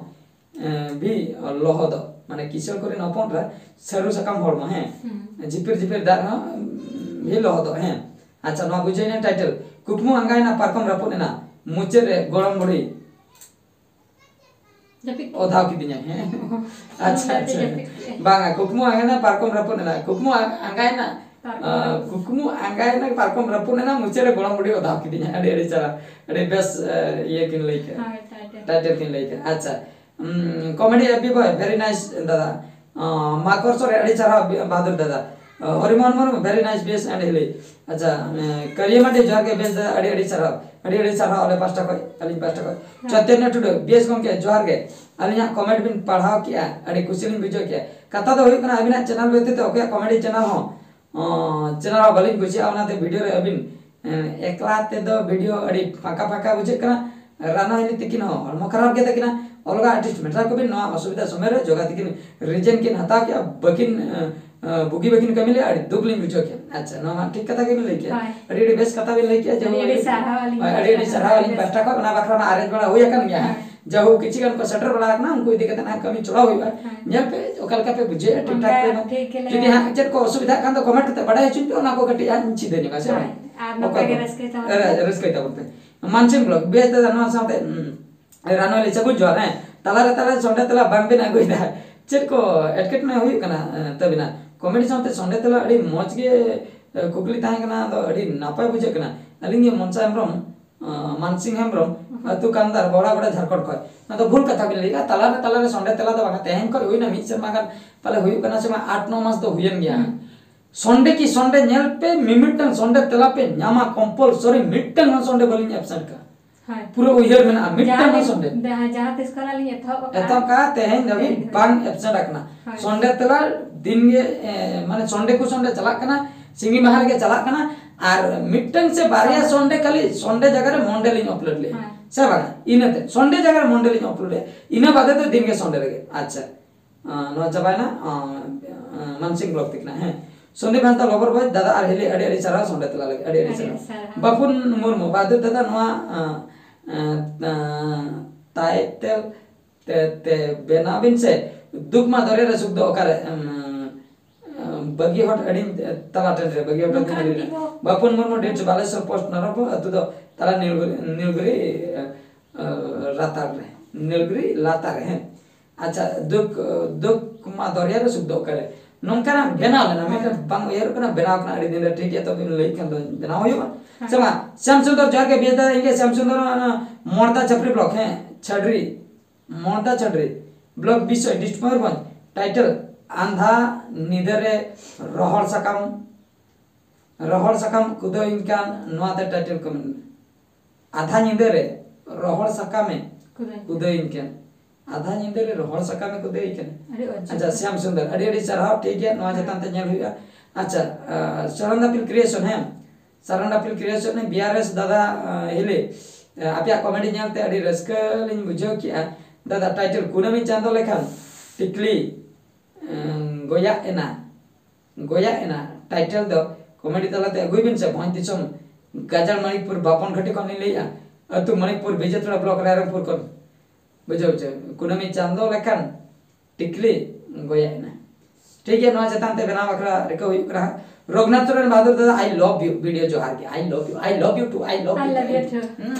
ᱮ, ᱵᱤ ᱞᱚᱦᱚᱫᱚᱜ, ᱢᱟᱱᱮ ᱠᱤᱥᱳᱨ ᱠᱚᱨᱮᱱ ᱦᱚᱯᱚᱱ ᱮᱨᱟ ᱥᱟᱹᱨᱩ ᱥᱟᱠᱟᱢ ᱦᱚᱲᱢᱚ, ᱦᱮᱸ, ᱦᱩᱸ᱾ ᱡᱷᱤᱯᱤᱨ ᱡᱷᱤᱯᱤᱨ ᱫᱟᱜ ᱨᱮᱦᱚᱸ, ᱩᱢ, ᱵᱤ ᱞᱚᱦᱚᱫᱚᱜ, ᱦᱮᱸ᱾ ᱟᱪᱪᱷᱟ, ᱱᱚᱣᱟ ᱵᱩᱡᱷᱟᱹᱣ ᱮᱱᱟ title᱾ ᱠᱩᱠᱢᱩ ᱟᱸᱜᱟᱭᱮᱱᱟ, ᱯᱟᱨᱠᱚᱢ ᱨᱟᱹᱯᱩᱫ ᱮᱱᱟ, ᱢᱩᱪᱟᱹᱫ ᱨᱮ ᱜᱚᱲᱚᱢ ᱵᱩᱲᱦᱤ ᱡᱟᱹᱯᱤᱫ ᱠᱮᱫ᱾ ᱚᱫᱷᱟᱣ ᱠᱤᱫᱤᱧᱟᱭ, ᱦᱮᱸ᱾ ᱟᱪᱪᱷᱟ, ᱚᱱᱟᱛᱮ ᱟᱪᱪᱷᱟ᱾ ᱡᱟᱹᱯᱤᱫ ᱠᱮᱫ᱾ ᱵᱟᱝᱟ, ᱠᱩᱠᱢᱩ ᱟᱸᱜᱟᱭᱮᱱᱟ, ᱯᱟᱨᱠᱚᱢ ᱨᱟᱹᱯᱩᱫ ᱮᱱᱟ, ᱠᱩᱠᱢᱩ ᱟᱸᱜ-, ᱟᱸᱜᱟᱭᱮᱱᱟ, ᱯᱟᱨᱠᱚᱢ ᱟ, ᱨᱟᱹᱯᱩᱫ᱾ ᱠᱩᱠᱢᱩ ᱟᱸᱜᱟᱭᱮᱱᱟ, ᱯᱟᱨᱠᱚᱢ ᱨᱟᱹᱯᱩᱫ ᱮᱱᱟ, ᱢᱩᱪᱟᱹᱫ ᱨᱮ ᱜᱚᱲᱚᱢ ᱵᱩᱰᱷᱤ ᱚᱫᱷᱟᱣ ᱠᱤᱫᱤᱧᱟ᱾ ᱟᱹᱰᱤ, ᱟᱹᱰᱤ ᱪᱮᱦᱨᱟ, ᱟᱹᱰᱤ ᱵᱮᱥ, ᱮ, ᱤᱭᱟᱹ ᱠᱤᱱ ᱞᱟᱹᱭ ᱠᱮᱫᱼᱟ᱾ ᱦᱳᱭ, title᱾ Title ᱠᱤᱱ ᱞᱟᱹᱭ ᱠᱮᱫᱼᱟ᱾ ᱟᱪᱪᱷᱟ, ᱩᱢ, comedy happy boy, very nice ᱫᱟᱫᱟ᱾ ᱚ, ᱢᱟᱠᱚᱨ ᱥᱚᱨᱮᱱ, ᱟᱹᱰᱤ ᱪᱮᱦᱨᱟ ᱵᱟᱦᱟᱫᱩᱨ ᱫᱟᱫᱟ᱾ ᱚ, ᱦᱚᱨᱤᱢᱳᱦᱚᱱ Murmu, very nice, best and hilly᱾ ᱟᱪᱪᱷᱟ, ᱮ, ᱠᱟᱹᱨᱤᱭᱟᱹ ᱢᱟᱹᱱᱰᱤ, ᱡᱚᱦᱟᱨ ᱜᱮ, ᱵᱮᱥ ᱫᱟᱫᱟ, ᱟᱹᱰᱤ ᱟᱹᱰᱤ ᱥᱟᱨᱦᱟᱣ, ᱟᱹᱰᱤ ᱟᱹᱰᱤ ᱥᱟᱨᱦᱟᱣ ᱟᱞᱮ ᱯᱟᱥᱴᱟ ᱠᱷᱚᱱ, ᱟᱹᱞᱤᱧ ᱯᱟᱥᱴᱟ ᱠᱷᱚᱱ᱾ ᱦᱮᱸ᱾ ᱪᱚᱭᱛᱚᱱᱭᱚ ᱴᱩᱰᱩ, ᱵᱮᱥ ᱜᱚᱢᱠᱮ, ᱡᱚᱦᱟᱨ ᱜᱮ, ᱟᱹᱞᱤᱧᱟᱜ comment ᱵᱤᱱ ᱯᱟᱲᱦᱟᱣ ᱠᱮᱜᱼᱟ, ᱟᱹᱰᱤ ᱠᱩᱥᱤ ᱞᱤᱧ ᱵᱩᱡᱷᱟᱹᱣ ᱠᱮᱜᱼᱟ᱾ ᱠᱟᱛᱷᱟ ᱫᱚ ᱦᱩᱭᱩᱜ ᱠᱟᱱᱟ, ᱟᱹᱵᱤᱱᱟᱜ channel ᱵᱮᱛᱤᱛᱚ ᱚᱠᱚᱭᱟᱜ comedy channel ᱦᱚᱸ, ᱚ, channel ᱦᱚᱸ ᱵᱟᱹᱞᱤᱧ ᱠᱩᱥᱤᱭᱟᱜᱼᱟ, ᱚᱱᱟᱛᱮ video ᱨᱮ ᱟᱹᱵᱤᱱ, ᱮ, ᱮᱠᱞᱟ ᱛᱮᱫᱚ video ᱟᱹᱰᱤ ᱯᱷᱟᱸᱠᱟ ᱯᱷᱟᱸᱠᱟ ᱵᱩᱡᱷᱟᱹᱜ ᱠᱟᱱᱟ᱾ ᱨᱟᱱᱟ ᱦᱤᱞᱤ ᱛᱤᱠᱤᱱ ᱦᱚᱸ ᱦᱚᱲᱢᱚ ᱠᱷᱟᱨᱟᱯ ᱜᱮ ᱛᱟᱹᱠᱤᱱᱟ, ᱚᱞᱜᱟ ᱟᱨᱴᱤᱥᱴ ᱢᱮᱴᱟᱣ ᱠᱚᱵᱤᱱ, ᱱᱚᱣᱟ ᱚᱥᱩᱵᱤᱫᱷᱟ ᱥᱚᱢᱚᱭ ᱨᱮ ᱡᱚᱜᱟ ᱛᱤᱠᱤᱱ ᱨᱤᱡᱮᱱ ᱠᱤᱱ ᱦᱟᱛᱟᱣ ᱠᱮᱜᱼᱟ, ᱵᱟᱹᱠᱤᱱ, ᱮ, ᱮ, ᱵᱩᱜᱤ ᱵᱟᱹᱠᱤᱱ ᱠᱟᱹᱢᱤ ᱞᱮᱜᱼᱟ, ᱟᱹᱰᱤ ᱫᱩᱠ ᱞᱤᱧ ᱵᱩᱡᱷᱟᱹᱣ ᱠᱮᱜᱼᱟ᱾ ᱟᱪᱪᱷᱟ, ᱱᱚᱣᱟ ᱢᱟ ᱴᱷᱤᱠ ᱠᱟᱛᱷᱟ ᱜᱮᱵᱤᱱ ᱞᱟᱹᱭ ᱠᱮᱜᱼᱟ᱾ ᱦᱳᱭ᱾ ᱟᱹᱰᱤ, ᱟᱹᱰᱤ ᱵᱮᱥ ᱠᱟᱛᱷᱟ ᱵᱤᱱ ᱞᱟᱹᱭ ᱠᱮᱜᱼᱟ, ᱡᱮ ᱟᱹᱰᱤ, ᱟᱹᱰᱤ ᱦᱳᱭ, ᱥᱟᱨᱦᱟᱣ ᱟᱹᱞᱤᱧ ᱦᱳᱭ, ᱯᱟᱦᱴᱟ ᱟᱹᱰᱤ, ᱟᱹᱰᱤ ᱠᱷᱚᱱ᱾ ᱥᱟᱨᱦᱟᱣ ᱟᱹᱞᱤᱧ ᱵᱮᱥ᱾ ᱯᱟᱦᱴᱟ ᱠᱷᱚᱱ᱾ ᱚᱱᱟ ᱵᱟᱠᱷᱨᱟ ᱢᱟ ᱟᱨᱮᱡ ᱵᱟᱲᱟ ᱦᱩᱭ ᱟᱠᱟᱱ ᱜᱮᱭᱟ᱾ ᱦᱳᱭ᱾ ᱡᱟᱦᱳᱠ, ᱠᱤᱪᱷᱩ ᱜᱟᱱ ᱠᱚ ᱥᱮᱴᱮᱨ ᱵᱟᱲᱟ ᱟᱠᱟᱱᱟ, ᱩᱱᱠᱩ ᱤᱫᱤ ᱠᱟᱛᱮ ᱱᱟᱦᱟᱜ ᱠᱟᱹᱢᱤ ᱪᱚᱲᱟᱣ ᱦᱩᱭᱩᱜᱼᱟ᱾ ᱦᱳᱭ᱾ ᱧᱮᱞ ᱯᱮ, ᱚᱠᱟ ᱞᱮᱠᱟ ᱯᱮ ᱵᱩᱡᱷᱟᱹᱣᱮᱫᱼᱟ, ᱴᱷᱤᱠ ᱚᱱᱠᱟ ᱴᱷᱟᱠ ᱯᱮ ᱢᱟ᱾ ᱴᱷᱤᱠ ᱜᱮ ᱡᱩᱫᱤ ᱞᱟᱹᱭᱟ᱾ ᱦᱟᱸᱜ ᱪᱮᱫ ᱠᱚ ᱚᱥᱩᱵᱤᱫᱷᱟᱜ ᱠᱟᱱ ᱫᱚ comment ᱛᱮ ᱵᱟᱰᱟᱭ ᱦᱚᱪᱚᱧ ᱯᱮ, ᱚᱱᱟ ᱠᱚ ᱠᱟᱹᱴᱤᱡ ᱦᱟᱸᱜ ᱤᱧ ᱪᱤᱫᱟᱹ ᱧᱚᱜᱟ, ᱥᱮ ᱦᱳᱭ᱾ ᱵᱟᱝ? ᱟᱨ ᱱᱚᱝᱠᱟ ᱚᱠᱚᱭ ᱜᱮ ᱠᱚ? ᱨᱟᱹᱥᱠᱟᱹᱭ ᱛᱟᱵᱚᱱ ᱨᱟᱹ-, ᱯᱮ᱾ ᱨᱟᱹᱥᱠᱟᱹᱭ ᱛᱟᱵᱚᱱ ᱯᱮ᱾ ᱢᱟᱱᱥᱤᱝ ᱵᱞᱚᱠ, ᱵᱮᱥ ᱫᱟᱫᱟ, ᱱᱚᱣᱟ ᱥᱟᱶᱛᱮ, ᱩᱸ, ᱨᱟᱱᱣᱮᱞᱤ ᱥᱟᱹᱜᱩᱱ ᱡᱚᱦᱟᱨ, ᱦᱮᱸ᱾ ᱛᱟᱞᱟᱨᱮ, ᱛᱟᱞᱟᱨᱮ ᱥᱚᱸᱰᱮ ᱛᱮᱞᱟ ᱵᱟᱝᱵᱤᱱ ᱟᱹᱜᱩᱭᱮᱫᱟ᱾ ᱪᱮᱫ ᱠᱚ ᱮᱴᱠᱮᱴᱚᱬᱮ ᱦᱩᱭᱩᱜ ᱠᱟᱱᱟ, ᱮ, ᱛᱟᱹᱵᱤᱱᱟ? ᱠᱚᱢᱮᱰᱤ ᱥᱟᱶᱛᱮ ᱥᱚᱸᱰᱮ ᱛᱮᱞᱟ ᱟᱹᱰᱤ ᱢᱚᱡᱽ ᱜᱮ, ᱮ, ᱠᱩᱠᱞᱤ ᱛᱟᱦᱮᱸ ᱠᱟᱱᱟ, ᱟᱫᱚ ᱟᱹᱰᱤ ᱱᱟᱯᱟᱭ ᱵᱩᱡᱷᱟᱹᱜ ᱠᱟᱱᱟ᱾ ᱟᱹᱞᱤᱧ ᱜᱮ ᱢᱚᱱᱥᱟ ᱦᱮᱢᱵᱨᱚᱢ, ᱮ, ᱢᱟᱱᱥᱤᱝ ᱦᱮᱢᱵᱨᱚᱢ, ᱦᱩᱸ᱾ ᱟᱹᱛᱩ ᱠᱟᱱᱫᱟᱨ, ᱵᱚᱲᱟᱜᱚᱲᱟ, ᱡᱷᱟᱲᱠᱷᱚᱸᱰ ᱠᱷᱚᱱ᱾ ᱱᱚᱣᱟ ᱫᱚ ᱵᱷᱩᱞ ᱠᱟᱛᱷᱟ ᱵᱤᱱ ᱞᱟᱹᱭᱮᱫᱼᱟ, ᱛᱟᱞᱟᱨᱮ, ᱛᱟᱞᱟᱨᱮ ᱥᱚᱸᱰᱮ ᱛᱮᱞᱟ ᱫᱚ ᱵᱟᱝᱟ᱾ ᱛᱮᱦᱮᱧ ᱠᱷᱚᱱ ᱦᱩᱭᱱᱟ ᱢᱤᱫ ᱥᱮᱨᱢᱟ ᱜᱟᱱ ᱯᱟᱞᱮ ᱦᱩᱭᱩᱜ ᱠᱟᱱᱟ, ᱥᱮ ᱵᱟᱝ, ᱟᱴ ᱱᱚ ᱢᱟᱥ ᱫᱚ ᱦᱩᱭᱮᱱ ᱜᱮᱭᱟ᱾ ᱦᱩᱸ᱾ ᱥᱚᱱᱰᱮ ᱠᱤ ᱥᱚᱱᱰᱮ, ᱧᱮᱞ ᱯᱮ, ᱢᱤᱢᱤᱫᱴᱟᱝ ᱥᱚᱱᱰᱮ ᱛᱮᱞᱟ ᱯᱮ ᱧᱟᱢᱟ, compulsory ᱢᱤᱫᱴᱟᱝ ᱦᱚᱸ ᱥᱚᱱᱰᱮ ᱵᱟᱹᱞᱤᱧ absent ᱠᱟᱜᱼᱟ᱾ ᱦᱳᱭ᱾ ᱯᱩᱨᱟᱹ ᱩᱭᱦᱟᱹᱨ ᱢᱮᱱᱟᱜᱼᱟ, ᱢᱤᱫᱴᱟᱝ ᱡᱟᱦᱟᱸ ᱦᱚᱸ ᱛᱤᱥ, ᱥᱚᱱᱰᱮ᱾ ᱡᱟᱦᱟᱸ, ᱡᱟᱦᱟᱸ ᱛᱤᱥ ᱠᱷᱚᱱᱟᱜ ᱞᱤᱧ ᱮᱛᱚᱦᱚᱵ ᱟᱠᱟᱫᱼᱟ᱾ ᱮᱛᱚᱦᱚᱵ ᱠᱟᱜᱼᱟ, ᱛᱮᱦᱮᱧ ᱫᱷᱟᱹᱵᱤᱡ ᱦᱳᱭ, ᱦᱳᱭ᱾ ᱵᱟᱝ absent ᱟᱠᱟᱱᱟ᱾ ᱦᱳᱭ᱾ ᱥᱚᱱᱰᱮ ᱛᱮᱞᱟ ᱫᱤᱱ ᱜᱮ, ᱮ, ᱢᱟᱱᱮ ᱥᱚᱱᱰᱮ ᱠᱚ ᱥᱚᱱᱰᱮ ᱪᱟᱞᱟᱜ ᱠᱟᱱᱟ, ᱥᱤᱸᱜᱤ ᱢᱟᱦᱟ ᱨᱮᱜᱮ ᱪᱟᱞᱟᱜ ᱠᱟᱱᱟ, ᱟᱨ ᱢᱤᱫᱴᱟᱝ ᱥᱮ ᱵᱟᱨᱭᱟ ᱥᱚᱱᱰᱮ᱾ ᱥᱚᱱᱰᱮ, ᱠᱷᱟᱹᱞᱤ ᱥᱚᱱᱰᱮ ᱡᱟᱭᱜᱟ ᱨᱮ ᱢᱚᱱᱰᱮ ᱞᱤᱧ upload ᱞᱮᱫᱼᱟ᱾ ᱦᱳᱭ᱾ ᱥᱮ ᱵᱟᱝᱟ? ᱤᱱᱟᱹᱛᱮ ᱥᱚᱱᱰᱮ ᱡᱟᱭᱜᱟ ᱨᱮ ᱢᱚᱱᱰᱮ ᱞᱤᱧ upload ᱞᱮᱫᱼᱟ, ᱤᱱᱟᱹ ᱵᱟᱫᱮ ᱫᱚ ᱫᱤᱱ ᱜᱮ ᱥᱚᱱᱰᱮ ᱨᱮᱜᱮ᱾ ᱟᱪᱪᱷᱟ᱾ ᱟᱸ, ᱱᱚᱣᱟ ᱪᱟᱵᱟᱭᱮᱱᱟ, ᱟᱸ, ᱟᱸ, ᱢᱟᱱᱥᱤᱝ ᱵᱞᱚᱠ ᱛᱤᱠᱤᱱᱟ, ᱦᱮᱸ᱾ ᱥᱚᱱᱫᱤᱯ ᱦᱟᱸᱥᱫᱟ, ᱞᱚᱵᱚᱨ ᱵᱚᱭ, ᱫᱟᱫᱟ ᱟᱨ ᱦᱤᱞᱤ, ᱟᱹᱰᱤ ᱟᱹᱰᱤ ᱥᱟᱨᱦᱟᱣ ᱥᱚᱱᱰᱮ ᱛᱮᱞᱟ ᱞᱟᱹᱜᱤᱫ, ᱟᱹᱰᱤ ᱟᱹᱰᱤ ᱟᱹᱰᱤ ᱥᱟᱨᱦᱟᱣ᱾ ᱥᱟᱨᱦᱟᱣ᱾ ᱵᱟᱯᱩᱱ ᱢᱩᱨᱢᱩ, ᱵᱟᱫᱩ ᱫᱟᱫᱟ, ᱱᱚᱣᱟ, ᱟᱸ, ᱟᱸ, ᱟᱸ, title ᱛᱮ, ᱛᱮ ᱵᱮᱱᱟᱣ ᱵᱤᱱ ᱥᱮ, ᱫᱩᱠ ᱢᱟ ᱫᱚᱨᱭᱟ ᱨᱮ ᱥᱩᱠ ᱫᱚ ᱚᱠᱟᱨᱮ, ᱟᱸ, ᱟᱸ, ᱵᱟᱹᱜᱤ ᱦᱚᱴ ᱟᱹᱰᱤ ᱛᱟᱞᱟ ᱴᱷᱮᱱ ᱨᱮ, ᱵᱟᱹᱜᱤ ᱦᱚᱴ ᱱᱚᱝᱠᱟᱱ ᱟᱹᱰᱤ ᱢᱤᱫᱴᱤᱡ ᱵᱚ ᱵᱟᱯᱩᱱ ᱢᱩᱨᱢᱩ, date ᱵᱟᱞᱮᱥᱚᱨ ᱯᱳᱥᱴ, ᱱᱚᱨᱚᱯᱩᱨ, ᱟᱹᱛᱩ ᱫᱚ ᱛᱟᱞᱟ ᱱᱤᱞᱜᱤᱨᱤ, ᱱᱤᱞᱜᱤᱨᱤ, ᱟᱸ, ᱟᱸ, ᱞᱟᱛᱟᱨ ᱨᱮ, ᱱᱤᱞᱜᱤᱨᱤ ᱞᱟᱛᱟᱨ ᱨᱮ, ᱦᱮᱸ᱾ ᱟᱪᱪᱷᱟ, ᱫᱩᱠ, ᱫᱩᱠ ᱢᱟ ᱫᱚᱨᱭᱟ ᱨᱮ ᱥᱩᱠ ᱫᱚ ᱚᱠᱟᱨᱮ? ᱱᱚᱝᱠᱟᱱᱟᱜ ᱵᱮᱱᱟᱣ ᱞᱮᱱᱟ, ᱢᱮᱱᱠᱷᱟᱱ ᱵᱟᱝ ᱩᱭᱦᱟᱹᱨᱚᱜ ᱠᱟᱱᱟ, ᱵᱮᱱᱟᱣ ᱠᱟᱱᱟ ᱟᱹᱰᱤ ᱫᱤᱱ ᱨᱮ, ᱴᱷᱤᱠ ᱜᱮᱭᱟ, ᱛᱚᱵᱮ ᱞᱟᱹᱭ ᱠᱷᱟᱱ ᱫᱚ ᱵᱮᱱᱟᱣ ᱦᱩᱭᱩᱜᱼᱟ᱾ ᱦᱮᱸ᱾ ᱥᱮ ᱵᱟᱝ? ᱥᱭᱟᱢ ᱥᱩᱱᱫᱚᱨ, ᱡᱚᱦᱟᱨ ᱜᱮ, ᱵᱤᱭᱮ ᱫᱟ, ᱤᱧ ᱜᱮ ᱥᱭᱟᱢ ᱥᱩᱱᱫᱚᱨ, ᱚᱱᱟ ᱢᱚᱲᱫᱟ ᱪᱟᱯᱨᱤ ᱵᱞᱚᱠ, ᱦᱮᱸ, ᱪᱷᱟᱰᱨᱤ, ᱢᱚᱲᱫᱟ ᱪᱷᱟᱰᱨᱤ ᱵᱞᱚᱠ, ᱵᱤᱥᱚᱭ ᱰᱤᱥᱴ ᱢᱚᱭᱩᱨᱵᱷᱚᱸᱡᱽ, title ᱟᱸᱫᱷᱟ ᱧᱤᱫᱟᱹ ᱨᱮ ᱨᱚᱦᱚᱲ ᱥᱟᱠᱟᱢ, ᱨᱚᱦᱚᱲ ᱥᱟᱠᱟᱢ ᱠᱩᱫᱟᱹᱣᱤᱧ ᱠᱟᱱ, ᱱᱚᱣᱟᱛᱮ title ᱠᱚ ᱢᱮᱱ ᱢᱮ᱾ ᱟᱫᱷᱟ ᱧᱤᱫᱟᱹ ᱨᱮ ᱨᱚᱦᱚᱲ ᱥᱟᱠᱟᱢᱮ ᱠᱩᱫᱟᱹᱣᱤᱧ ᱠᱟᱱ᱾ ᱠᱩᱫᱟᱹᱣᱤᱧ ᱠᱟᱱ᱾ ᱟᱫᱷᱟ ᱧᱤᱫᱟᱹ ᱨᱮ ᱨᱚᱦᱚᱲ ᱥᱟᱠᱟᱢᱮ ᱠᱩᱫᱟᱹᱣᱤᱧ ᱠᱟᱱ᱾ ᱟᱹᱰᱤ ᱚᱡᱽ᱾ ᱟᱪᱪᱷᱟ, ᱥᱭᱟᱢ ᱥᱩᱱᱫᱚᱨ, ᱟᱹᱰᱤ ᱟᱹᱰᱤ ᱥᱟᱨᱦᱟᱣ, ᱴᱷᱤᱠ ᱜᱮᱭᱟ, ᱱᱚᱣᱟ ᱦᱮᱸ᱾ ᱪᱮᱛᱟᱱ ᱛᱮ ᱧᱮᱞ ᱦᱩᱭᱩᱜᱼᱟ᱾ ᱟᱪᱪᱷᱟ, ᱟᱸ, ᱥᱟᱨᱟᱱᱫᱟ ᱯᱤᱞ ᱠᱨᱤᱭᱮᱥᱚᱱ, ᱦᱮᱸ, ᱥᱟᱨᱟᱱᱫᱟ ᱯᱤᱞ ᱠᱨᱤᱭᱮᱥᱚᱱ, ᱵᱤ ᱟᱨ ᱮᱥ ᱫᱟᱫᱟ, ᱟᱸ, ᱦᱤᱞᱤ, ᱟᱸ, ᱟᱯᱮᱭᱟᱜ ᱠᱚᱢᱮᱰᱤ ᱧᱮᱞ ᱛᱮ ᱟᱹᱰᱤ ᱨᱟᱹᱥᱠᱟᱹ ᱞᱤᱧ ᱵᱩᱡᱷᱟᱹᱣ ᱠᱮᱜᱼᱟ᱾ ᱫᱟᱫᱟ, ᱴᱟᱭᱴᱮᱞ ᱠᱩᱱᱟᱹᱢᱤ ᱪᱟᱸᱫᱚ ᱞᱮᱠᱷᱟᱱ ᱴᱤᱠᱞᱤ, ᱮᱸ, ᱜᱚᱭᱟᱜ ᱮᱱᱟ, ᱜᱚᱭᱟᱜ ᱮᱱᱟ᱾ ᱴᱟᱭᱴᱮᱞ ᱫᱚ ᱠᱚᱢᱮᱰᱤ ᱛᱟᱞᱟᱛᱮ ᱟᱹᱜᱩᱭ ᱵᱤᱱ ᱥᱮ, ᱵᱷᱚᱸᱡᱽ ᱫᱤᱥᱚᱢ ᱜᱟᱡᱟᱲ ᱢᱟᱱᱤᱠᱯᱩᱨ ᱵᱟᱯᱚᱱ ᱜᱷᱟᱹᱴᱤ ᱠᱷᱚᱱ ᱞᱤᱧ ᱞᱟᱹᱭᱮᱜᱼᱟ, ᱟᱹᱛᱩ ᱢᱟᱱᱤᱠᱯᱩᱨ ᱵᱤᱡᱮᱛᱟᱲᱟ ᱵᱞᱚᱠ ᱨᱟᱭᱨᱚᱝᱯᱩᱨ ᱠᱷᱚᱱ᱾ ᱵᱩᱡᱷᱟᱹᱣ ᱪᱮ? ᱠᱩᱱᱟᱹᱢᱤ ᱪᱟᱸᱫᱚ ᱞᱮᱠᱷᱟᱱ ᱴᱤᱠᱞᱤ ᱜᱚᱭᱟᱜ ᱮᱱᱟ᱾ ᱴᱷᱤᱠ ᱜᱮᱭᱟ, ᱱᱚᱣᱟ ᱪᱮᱛᱟᱱ ᱛᱮ ᱵᱮᱱᱟᱣ ᱵᱟᱠᱷᱨᱟ ᱨᱤᱠᱟᱹ ᱦᱩᱭᱩᱜ ᱠᱟᱱᱟ᱾ ᱨᱚᱜᱷᱩᱱᱟᱛᱷ ᱥᱚᱨᱮᱱ ᱵᱟᱦᱟᱫᱩᱨ ᱫᱟᱫᱟ, I love you, video ᱡᱚᱦᱟᱨ ᱜᱮ, I love you, I love you too, I love you. I love you too. ᱦᱩᱸ᱾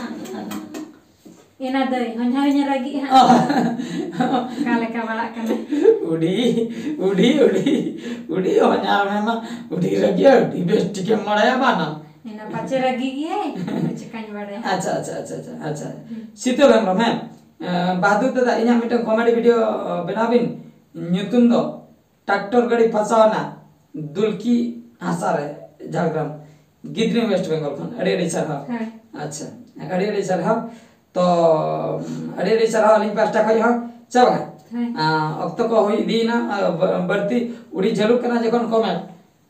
ᱮᱱᱟ ᱫᱟᱹᱭ, ᱦᱚᱧᱦᱟᱨᱤᱧ ᱨᱟᱹᱜᱤᱜ ᱦᱟᱸᱜ᱾ ᱚ᱾ ᱚᱠᱟ ᱞᱮᱠᱟ ᱵᱟᱲᱟᱜ ᱠᱟᱱᱟ? ᱩᱰᱤ, ᱩᱰᱤ, ᱩᱰᱤ, ᱩᱰᱤ ᱦᱚᱧᱦᱟᱨ ᱢᱮ ᱢᱟ, ᱩᱰᱤ ᱨᱟᱹᱜᱤ, ᱟᱹᱰᱤ ᱵᱮᱥ ᱴᱷᱤᱠᱮᱢ ᱵᱟᱲᱟᱭᱟ ᱵᱟᱱᱟᱢ᱾ ᱮᱱᱟ ᱯᱟᱪᱮ ᱨᱟᱹᱜᱤ ᱜᱮᱭᱟᱭ, ᱪᱮᱠᱟᱧ ᱵᱟᱲᱟᱭᱟ᱾ ᱟᱪᱪᱷᱟ, ᱟᱪᱪᱷᱟ, ᱟᱪᱪᱷᱟ, ᱟᱪᱪᱷᱟ, ᱟᱪᱪᱷᱟ᱾ ᱦᱩᱸ᱾ ᱥᱤᱛᱟᱹ ᱦᱮᱢᱵᱨᱚᱢ, ᱦᱮᱸ᱾ ᱮᱸ, ᱵᱟᱦᱟᱫᱩᱨ ᱫᱟᱫᱟ, ᱤᱧᱟᱹᱜ ᱢᱤᱫᱴᱟᱝ ᱠᱚᱢᱮᱰᱤ ᱵᱷᱤᱰᱤᱭᱳ, ᱚ, ᱵᱮᱱᱟᱣ ᱵᱤᱱ᱾ ᱧᱩᱛᱩᱢ ᱫᱚ ᱴᱨᱟᱠᱴᱚᱨ ᱜᱟᱹᱰᱤ ᱯᱷᱟᱥᱟᱣ ᱮᱱᱟ ᱫᱩᱞᱠᱤ ᱦᱟᱥᱟ ᱨᱮ, ᱡᱷᱟᱲᱜᱨᱟᱢ, ᱜᱤᱫᱽᱨᱟᱹ ᱳᱭᱮᱥᱴ ᱵᱮᱝᱜᱚᱞ ᱠᱷᱚᱱ᱾ ᱟᱹᱰᱤ ᱟᱹᱰᱤ ᱥᱟᱨᱦᱟᱣ᱾ ᱦᱮᱸ᱾ ᱟᱪᱪᱷᱟ, ᱟᱹᱰᱤ ᱟᱹᱰᱤ ᱥᱟᱨᱦᱟᱣ᱾ ᱛᱚ, ᱟᱹᱰᱤ ᱟᱹᱰᱤ ᱥᱟᱨᱦᱟᱣ ᱟᱹᱞᱤᱧ ᱯᱟᱦᱴᱟ ᱠᱷᱚᱱ ᱦᱚᱸ᱾ ᱪᱮ ᱵᱟᱝᱟ? ᱦᱮᱸ᱾ ᱟᱸ, ᱚᱠᱛᱚ ᱠᱚ ᱦᱩᱭ ᱤᱫᱤᱭᱮᱱᱟ, ᱟᱸ, ᱵᱟ-, ᱵᱟᱹᱲᱛᱤ ᱩᱰᱤ ᱡᱷᱟᱹᱞᱩᱜ ᱠᱟᱱᱟ ᱡᱚᱠᱷᱚᱱ ᱠᱚᱢᱮᱱᱴ᱾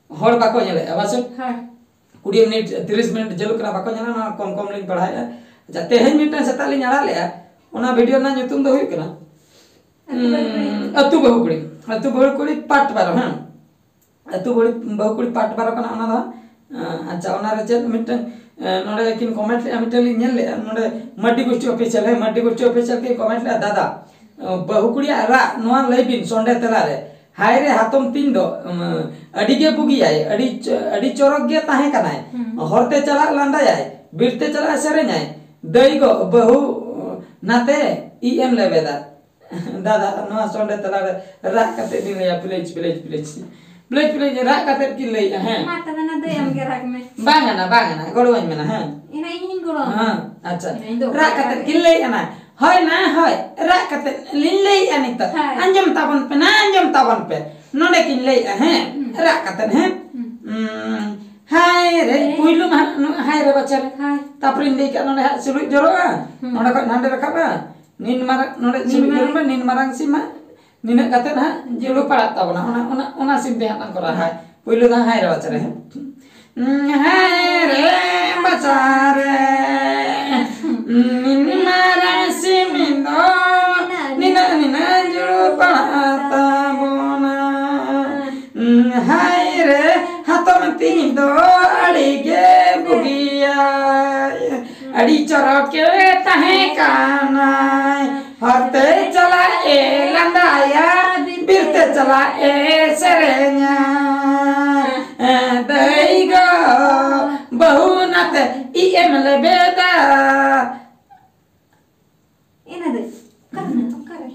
ᱦᱚᱲ ᱵᱟᱠᱚ ᱧᱮᱞᱮᱫᱼᱟ, ᱵᱟᱥᱮ? ᱦᱮᱸ᱾ ᱠᱩᱲᱤ ᱢᱤᱱᱤᱴ, ᱛᱤᱨᱤᱥ ᱢᱤᱱᱤᱴ ᱡᱷᱟᱹᱞᱩᱜ ᱠᱟᱱᱟ, ᱵᱟᱠᱚ ᱧᱮᱞᱟ, ᱱᱚᱣᱟ ᱠᱚᱢ ᱠᱚᱢ ᱞᱤᱧ ᱯᱟᱲᱦᱟᱣᱮᱫᱼᱟ᱾ ᱟᱪᱪᱷᱟ, ᱛᱮᱦᱮᱧ ᱢᱤᱫᱴᱟᱝ ᱥᱮᱛᱟᱜ ᱞᱤᱧ ᱟᱲᱟᱜ ᱞᱮᱜᱼᱟ, ᱚᱱᱟ ᱵᱷᱤᱰᱤᱭᱳ ᱨᱮᱱᱟᱜ ᱧᱩᱛᱩᱢ ᱫᱚ ᱦᱩᱭᱩᱜ ᱠᱟᱱᱟ, ᱟᱹᱛᱩ ᱵᱟᱹᱦᱩ ᱠᱩᱲᱤ᱾ ᱩᱸ, ᱟᱹᱛᱩ ᱵᱟᱹᱦᱩ ᱠᱩᱲᱤ, ᱟᱹᱛᱩ ᱵᱟᱹᱦᱩ ᱠᱩᱲᱤ ᱯᱟᱨᱴ ᱵᱟᱨᱚ, ᱦᱮᱸ᱾ ᱟᱹᱛᱩ ᱵᱟᱹᱦᱩ, ᱵᱟᱹᱦᱩ ᱠᱩᱲᱤ ᱯᱟᱨᱴ ᱵᱟᱨᱚ ᱠᱟᱱᱟ ᱚᱱᱟ ᱫᱚ᱾ ᱟᱸ, ᱟᱪᱪᱷᱟ, ᱚᱱᱟᱨᱮ ᱪᱮᱫ ᱢᱤᱫᱴᱟᱝ, ᱮᱸ, ᱱᱚᱰᱮ ᱠᱤᱱ ᱠᱚᱢᱮᱱᱴ ᱞᱮᱜᱼᱟ, ᱢᱤᱫᱴᱟᱝ ᱞᱤᱧ ᱧᱮᱞ ᱞᱮᱜᱼᱟ, ᱱᱚᱰᱮ ᱢᱟᱹᱨᱰᱤ ᱜᱳᱥᱴᱤ ᱚᱯᱷᱤᱥᱤᱭᱟᱞ, ᱦᱮᱸ, ᱢᱟᱹᱨᱰᱤ ᱜᱳᱥᱴᱤ ᱚᱯᱷᱤᱥᱤᱭᱟᱞ ᱠᱤᱱ ᱠᱚᱢᱮᱱᱴ ᱞᱮᱜᱼᱟ, ᱫᱟᱫᱟ, ᱵᱟᱹᱦᱩ ᱠᱩᱲᱤᱭᱟᱜ ᱨᱟᱜ ᱱᱚᱣᱟ ᱞᱟᱹᱭ ᱵᱤᱱ ᱥᱚᱸᱰᱮ ᱛᱮᱞᱟ ᱨᱮ᱾ ᱦᱟᱭ ᱨᱮ ᱦᱟᱛᱚᱢ ᱛᱤᱧ ᱫᱚ, ᱩᱢ, ᱟᱹᱰᱤ ᱜᱮ ᱵᱩᱜᱤᱭᱟᱭ, ᱟᱹᱰᱤ ᱪᱚ-, ᱟᱹᱰᱤ ᱪᱚᱨᱚᱠ ᱜᱮ ᱛᱟᱦᱮᱸ ᱠᱟᱱᱟᱭ᱾ ᱦᱩᱸ᱾ ᱦᱚᱨᱛᱮ ᱪᱟᱞᱟᱜ ᱞᱟᱸᱫᱟᱭᱟᱭ, ᱵᱤᱨᱛᱮ ᱪᱟᱞᱟᱜ ᱥᱮᱨᱮᱧᱟᱭ᱾ ᱫᱟᱹᱭ ᱜᱚ, ᱵᱟᱹᱦᱩ, ᱱᱟᱛᱮ ᱤᱡ ᱮᱢ ᱞᱮᱵᱮᱫᱟ᱾ ᱫᱟᱫᱟ, ᱱᱚᱣᱟ ᱥᱚᱸᱰᱮ ᱛᱟᱞᱟ ᱨᱮ ᱨᱟᱜ ᱠᱟᱛᱮ ᱵᱤᱱ ᱞᱟᱹᱭᱟ, please, please, please. Please, please, ᱨᱟᱜ ᱠᱟᱛᱮ ᱠᱤᱱ ᱞᱟᱹᱭᱮᱜᱼᱟ, ᱦᱮᱸ᱾ ᱢᱟ ᱛᱚᱵᱮ ᱱᱟ ᱫᱟᱹᱭ, ᱟᱢ ᱜᱮ ᱨᱟᱜᱽ ᱢᱮ᱾ ᱵᱟᱝ ᱟᱱᱟ, ᱵᱟᱝ ᱟᱱᱟ, ᱜᱚᱲᱚᱣᱟᱹᱧ ᱢᱮ ᱱᱟ, ᱦᱮᱸ᱾ ᱮᱱᱟ ᱤᱧ ᱦᱚᱧ ᱜᱚᱲᱚ ᱟᱢᱟ᱾ ᱦᱮᱸ, ᱟᱪᱪᱷᱟ᱾ ᱮᱱᱟ ᱤᱧ ᱫᱚ ᱨᱟᱜ ᱚᱠᱚᱭ ᱠᱟᱛᱮ ᱨᱟᱜ ᱠᱤᱱ ᱞᱟᱹᱭᱮᱜᱼᱟ ᱱᱟ, ᱦᱳᱭ ᱱᱟ, ᱦᱳᱭ, ᱨᱟᱜ ᱠᱟᱛᱮ ᱞᱤᱧ ᱞᱟᱹᱭᱮᱜᱼᱟ ᱱᱤᱛᱚᱜ᱾ ᱦᱳᱭ᱾ ᱟᱸᱡᱚᱢ ᱛᱟᱵᱚᱱ ᱯᱮ ᱱᱟ, ᱟᱸᱡᱚᱢ ᱛᱟᱵᱚᱱ ᱯᱮ᱾ ᱱᱚᱰᱮ ᱠᱤᱱ ᱞᱟᱹᱭᱮᱜᱼᱟ, ᱦᱮᱸ, ᱦᱩᱸ᱾ ᱨᱟᱜ ᱠᱟᱛᱮ, ᱦᱮᱸ᱾ ᱦᱩᱸ᱾ ᱩᱸ, ᱦᱟᱭ ᱨᱮ, ᱦᱮᱸ᱾ ᱯᱩᱭᱞᱩ ᱢᱟ ᱱᱚᱣᱟ ᱦᱟᱭ ᱨᱮ ᱵᱟᱪᱷᱟ ᱨᱮ᱾ ᱦᱳᱭ᱾ ᱛᱟᱯᱚᱨᱮᱧ ᱞᱟᱹᱭ ᱠᱮᱜᱼᱟ, ᱱᱚᱰᱮ ᱦᱟᱸᱜ ᱥᱤᱲᱩᱡ ᱡᱚᱨᱚᱜᱼᱟ, ᱦᱩᱸ᱾ ᱱᱚᱰᱮ ᱠᱷᱚᱡ ᱱᱟᱰᱮ ᱨᱟᱠᱟᱵᱼᱟ, ᱱᱤᱱ ᱢᱟᱨᱟᱝ, ᱱᱚᱰᱮ ᱱᱤᱱ ᱥᱤᱲᱩᱡ ᱡᱚᱨᱚᱜ ᱢᱟᱨᱟᱝ᱾ ᱢᱟ, ᱱᱤᱱ ᱢᱟᱨᱟᱝ ᱥᱤᱢ ᱢᱟ, ᱱᱤᱱᱟᱹᱜ ᱠᱟᱛᱮ ᱦᱟᱸᱜ ᱡᱩᱲᱩ ᱯᱟᱲᱟᱜ ᱛᱟᱵᱚᱱᱟ, ᱚᱱᱟ, ᱚᱱᱟ, ᱚᱱᱟ ᱥᱤᱢ ᱛᱮ ᱦᱟᱸᱜ ᱞᱟᱝ ᱠᱚᱨᱟᱣᱟ᱾ ᱦᱟᱭ, ᱯᱩᱭᱞᱩ ᱫᱚ ᱦᱟᱸᱜ ᱦᱟᱭ ᱨᱮ ᱵᱟᱪᱷᱟ ᱨᱮ, ᱦᱮᱸ᱾ ᱦᱟᱭ ᱨᱮ ᱵᱟᱪᱷᱟ ᱨᱮ, ᱱᱤᱱ ᱢᱟᱨᱟᱝ ᱥᱤᱢ ᱫᱚ ᱦᱟᱭ ᱨᱮ, ᱦᱟᱛᱚᱢ ᱛᱤᱧ ᱫᱚ ᱟᱹᱰᱤ ᱜᱮ ᱵᱩᱜᱤᱭᱟᱭ, ᱟᱹᱰᱤ ᱪᱚᱨᱚᱠᱮ ᱛᱟᱦᱮᱸ ᱠᱟᱱᱟᱭ᱾ ᱦᱚᱨᱛᱮ ᱪᱟᱞᱟᱜ ᱮ ᱞᱟᱸᱫᱟᱭᱟ, ᱵᱤᱨᱛᱮ ᱪᱟᱞᱟᱜ ᱮ ᱥᱮᱨᱮᱧᱟ᱾ ᱫᱟᱹᱭ ᱜᱚ, ᱵᱟᱹᱦᱩ ᱱᱟᱛᱮ ᱤᱡ ᱮᱢ ᱞᱮᱵᱮᱫᱟ᱾ ᱤᱱᱟᱹ ᱫᱚ ᱚᱠᱟᱨᱮ ᱢᱮᱱᱟᱜᱼᱟ? ᱚᱠᱟᱨᱮ?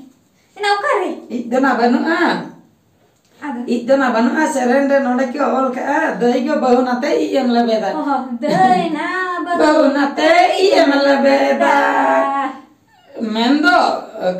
ᱤᱱᱟ ᱚᱠᱟᱨᱮ? ᱤᱡ ᱫᱚ ᱱᱟ ᱵᱟᱹᱱᱩᱜᱼᱟ᱾ ᱟᱫᱚ? ᱤᱡ ᱫᱚ ᱱᱟ ᱵᱟᱹᱱᱩᱜᱼᱟ, ᱥᱮᱨᱮᱧ ᱨᱮ ᱱᱚᱰᱮ ᱠᱤ ᱚᱞ ᱠᱟᱜᱼᱟ, ᱫᱟᱹᱭ ᱜᱚ ᱵᱟᱹᱦᱩ ᱱᱟᱛᱮ ᱤᱡ ᱮᱢ ᱞᱮᱵᱮᱫᱟ᱾ ᱚ ᱦᱚᱸ, ᱫᱟᱹᱭ ᱱᱟ ᱵᱟᱹᱦᱩ ᱵᱟᱹᱦᱩ ᱱᱟᱛᱮ ᱤᱡ ᱮᱢ ᱞᱮᱵᱮᱫᱟ᱾ ᱢᱮᱱᱫᱚ,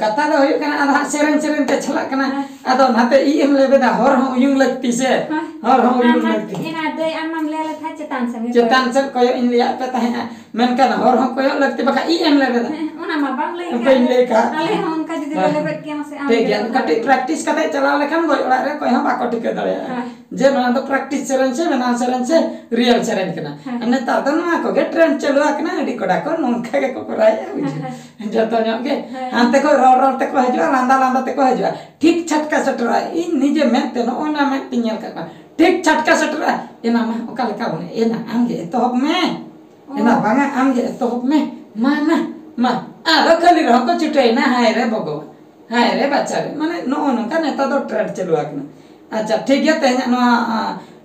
ᱠᱟᱛᱷᱟ ᱫᱚ ᱦᱩᱭᱩᱜ ᱠᱟᱱᱟ, ᱟᱫᱚ ᱦᱟᱸᱜ ᱥᱮᱨᱮᱧ ᱥᱮᱨᱮᱧ ᱛᱮ ᱪᱟᱞᱟᱜ ᱠᱟᱱᱟ᱾ ᱦᱮᱸ᱾ ᱟᱫᱚ ᱱᱟᱛᱮ ᱤᱡ ᱮᱢ ᱞᱮᱵᱮᱫᱟ, ᱦᱚᱨ ᱦᱚᱸ ᱩᱭᱩᱝ ᱞᱟᱹᱠᱛᱤ ᱥᱮ? ᱦᱮᱸ᱾ ᱦᱚᱨ ᱦᱚᱸ ᱩᱭᱩᱝ ᱟᱢ ᱢᱟ ᱞᱟᱹᱠᱛᱤ᱾ ᱮᱱᱟ ᱫᱟᱹᱭ, ᱟᱢ ᱢᱟᱢ ᱞᱟᱹᱭ ᱞᱮᱠᱷᱟᱱ ᱪᱮᱛᱟᱱ ᱥᱮᱫ ᱜᱮ ᱪᱮᱛᱟᱱ ᱠᱚᱭᱚᱜ᱾ ᱥᱮᱫ ᱠᱚᱭᱚᱜ ᱤᱧ ᱞᱟᱹᱭᱟᱫ ᱯᱮ ᱛᱟᱦᱮᱸᱫᱼᱟ, ᱢᱮᱱᱠᱷᱟᱱ ᱦᱚᱨ ᱦᱚᱸ ᱠᱚᱭᱚᱜ ᱞᱟᱹᱠᱛᱤ, ᱵᱟᱠᱷᱟᱱ ᱤᱡ ᱮᱢ ᱞᱮᱵᱮᱫᱟ᱾ ᱦᱮᱸ, ᱚᱱᱟ ᱢᱟ ᱵᱟᱢ ᱞᱟᱹᱭ ᱵᱟᱹᱧ ᱠᱟᱜ᱾ ᱞᱟᱹᱭ ᱠᱟᱜ᱾ ᱟᱞᱮ ᱦᱚᱸ ᱚᱱᱠᱟ ᱡᱩᱫᱤ ᱞᱮ ᱦᱮᱸ᱾ ᱞᱮᱵᱮᱫ ᱠᱮᱭᱟ, ᱢᱟᱥᱮ ᱟᱢ ᱴᱷᱤᱠ ᱜᱮᱭᱟ, ᱞᱮᱵᱮᱫ ᱠᱟᱹᱴᱤᱡ ᱠᱟᱜ᱾ Practice ᱠᱟᱛᱮ ᱪᱟᱞᱟᱣ ᱞᱮᱠᱷᱟᱱ ᱜᱚᱡ ᱚᱲᱟᱜ ᱨᱮ ᱚᱠᱚᱭ ᱦᱚᱸ ᱵᱟᱠᱚ ᱴᱷᱤᱠᱟᱹ ᱫᱟᱲᱮᱭᱟᱜᱼᱟ᱾ ᱦᱮᱸ᱾ ᱡᱮ ᱱᱚᱣᱟ ᱫᱚ practice ᱥᱮᱨᱮᱧ ᱥᱮ ᱵᱮᱱᱟᱣ ᱥᱮᱨᱮᱧ ᱥᱮ real ᱥᱮᱨᱮᱧ ᱠᱟᱱᱟ᱾ ᱦᱮᱸ᱾ ᱟᱨ ᱱᱮᱛᱟᱨ ᱫᱚ ᱱᱚᱣᱟ ᱠᱚᱜᱮ trend ᱪᱟᱹᱞᱩ ᱟᱠᱟᱱᱟ, ᱟᱹᱰᱤ ᱠᱚᱲᱟ ᱠᱚ ᱱᱚᱝᱠᱟ ᱜᱮᱠᱚ ᱠᱚᱨᱟᱣᱮᱫᱼᱟ, ᱵᱩᱡᱷᱟᱹᱣ᱾ ᱦᱮᱸ, ᱦᱮᱸ᱾ ᱡᱚᱛᱚ ᱧᱚᱜ ᱜᱮ᱾ ᱦᱮᱸ᱾ ᱦᱟᱱᱛᱮ ᱠᱷᱚᱱ ᱨᱚᱲ ᱨᱚᱲ ᱛᱮᱠᱚ ᱦᱤᱡᱩᱜᱼᱟ, ᱞᱟᱸᱫᱟ ᱞᱟᱸᱫᱟ ᱛᱮᱠᱚ ᱦᱤᱡᱩᱜᱼᱟ, ᱴᱷᱤᱠ ᱪᱷᱟᱴᱠᱟ ᱥᱮᱴᱮᱨᱚᱜᱼᱟ᱾ ᱤᱧ ᱱᱤᱡᱮ ᱢᱮᱫ ᱛᱮ, ᱱᱚᱜᱼᱚᱭ ᱱᱟ ᱢᱮᱫ ᱛᱤᱧ ᱧᱮᱞ ᱠᱟᱜ ᱠᱚᱣᱟ, ᱴᱷᱤᱠ ᱪᱷᱟᱴᱠᱟ ᱥᱮᱴᱮᱨᱚᱜᱼᱟ᱾ ᱮᱱᱟ ᱢᱟ, ᱚᱠᱟ ᱞᱮᱠᱟ ᱵᱚᱱᱮ ᱮᱱᱟ, ᱟᱢ ᱜᱮ ᱮᱛᱚᱦᱚᱵ ᱢᱮ᱾ ᱚ᱾ ᱮᱱᱟ ᱵᱟᱝᱟ, ᱟᱢ ᱜᱮ ᱮᱛᱚᱦᱚᱵ ᱢᱮ᱾ ᱢᱟ ᱱᱟ, ᱢᱟ᱾ ᱟᱫᱚ ᱠᱷᱟᱹᱞᱤ ᱨᱮᱦᱚᱸ ᱠᱚ ᱪᱷᱩᱴᱟᱹᱭᱮᱱᱟ, ᱦᱟᱭ ᱨᱮ ᱵᱚᱜᱚ, ᱦᱟᱭ ᱨᱮ ᱵᱟᱪᱷᱟ ᱨᱮ᱾ ᱢᱟᱱᱮ ᱱᱚᱜᱼᱚ ᱱᱚᱝᱠᱟ ᱱᱮᱛᱟᱨ ᱫᱚ trend ᱪᱟᱹᱞᱩ ᱟᱠᱟᱱᱟ᱾ ᱟᱪᱪᱷᱟ, ᱴᱷᱤᱠ ᱜᱮᱭᱟ, ᱛᱮᱦᱮᱧᱟᱜ ᱱᱚᱣᱟ, ᱟ,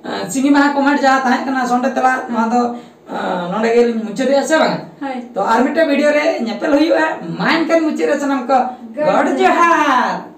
ᱟ, ᱥᱤᱸᱜᱤ ᱢᱟᱦᱟ comment ᱡᱟᱦᱟᱸ ᱛᱟᱦᱮᱸ ᱠᱟᱱᱟ ᱥᱚᱸᱰᱮ ᱛᱮᱞᱟ, ᱱᱚᱣᱟ ᱫᱚ, ᱟ, ᱱᱚᱰᱮ ᱜᱮᱞᱤᱧ ᱢᱩᱪᱟᱹᱫᱮᱜᱼᱟ, ᱥᱮ ᱵᱟᱝᱟ? ᱦᱳᱭ᱾ ᱛᱚ ᱟᱨ ᱢᱤᱫᱴᱮᱱ video ᱨᱮ ᱧᱮᱯᱮᱞ ᱦᱩᱭᱩᱜᱼᱟ᱾ ᱢᱟ ᱮᱱᱠᱷᱟᱱ ᱢᱩᱪᱟᱹᱫ ᱨᱮ ᱥᱟᱱᱟᱢ ᱠᱚ ᱜᱚᱰ ᱜᱚᱰ ᱡᱚᱦᱟᱨ᱾ ᱡᱚᱦᱟᱨ᱾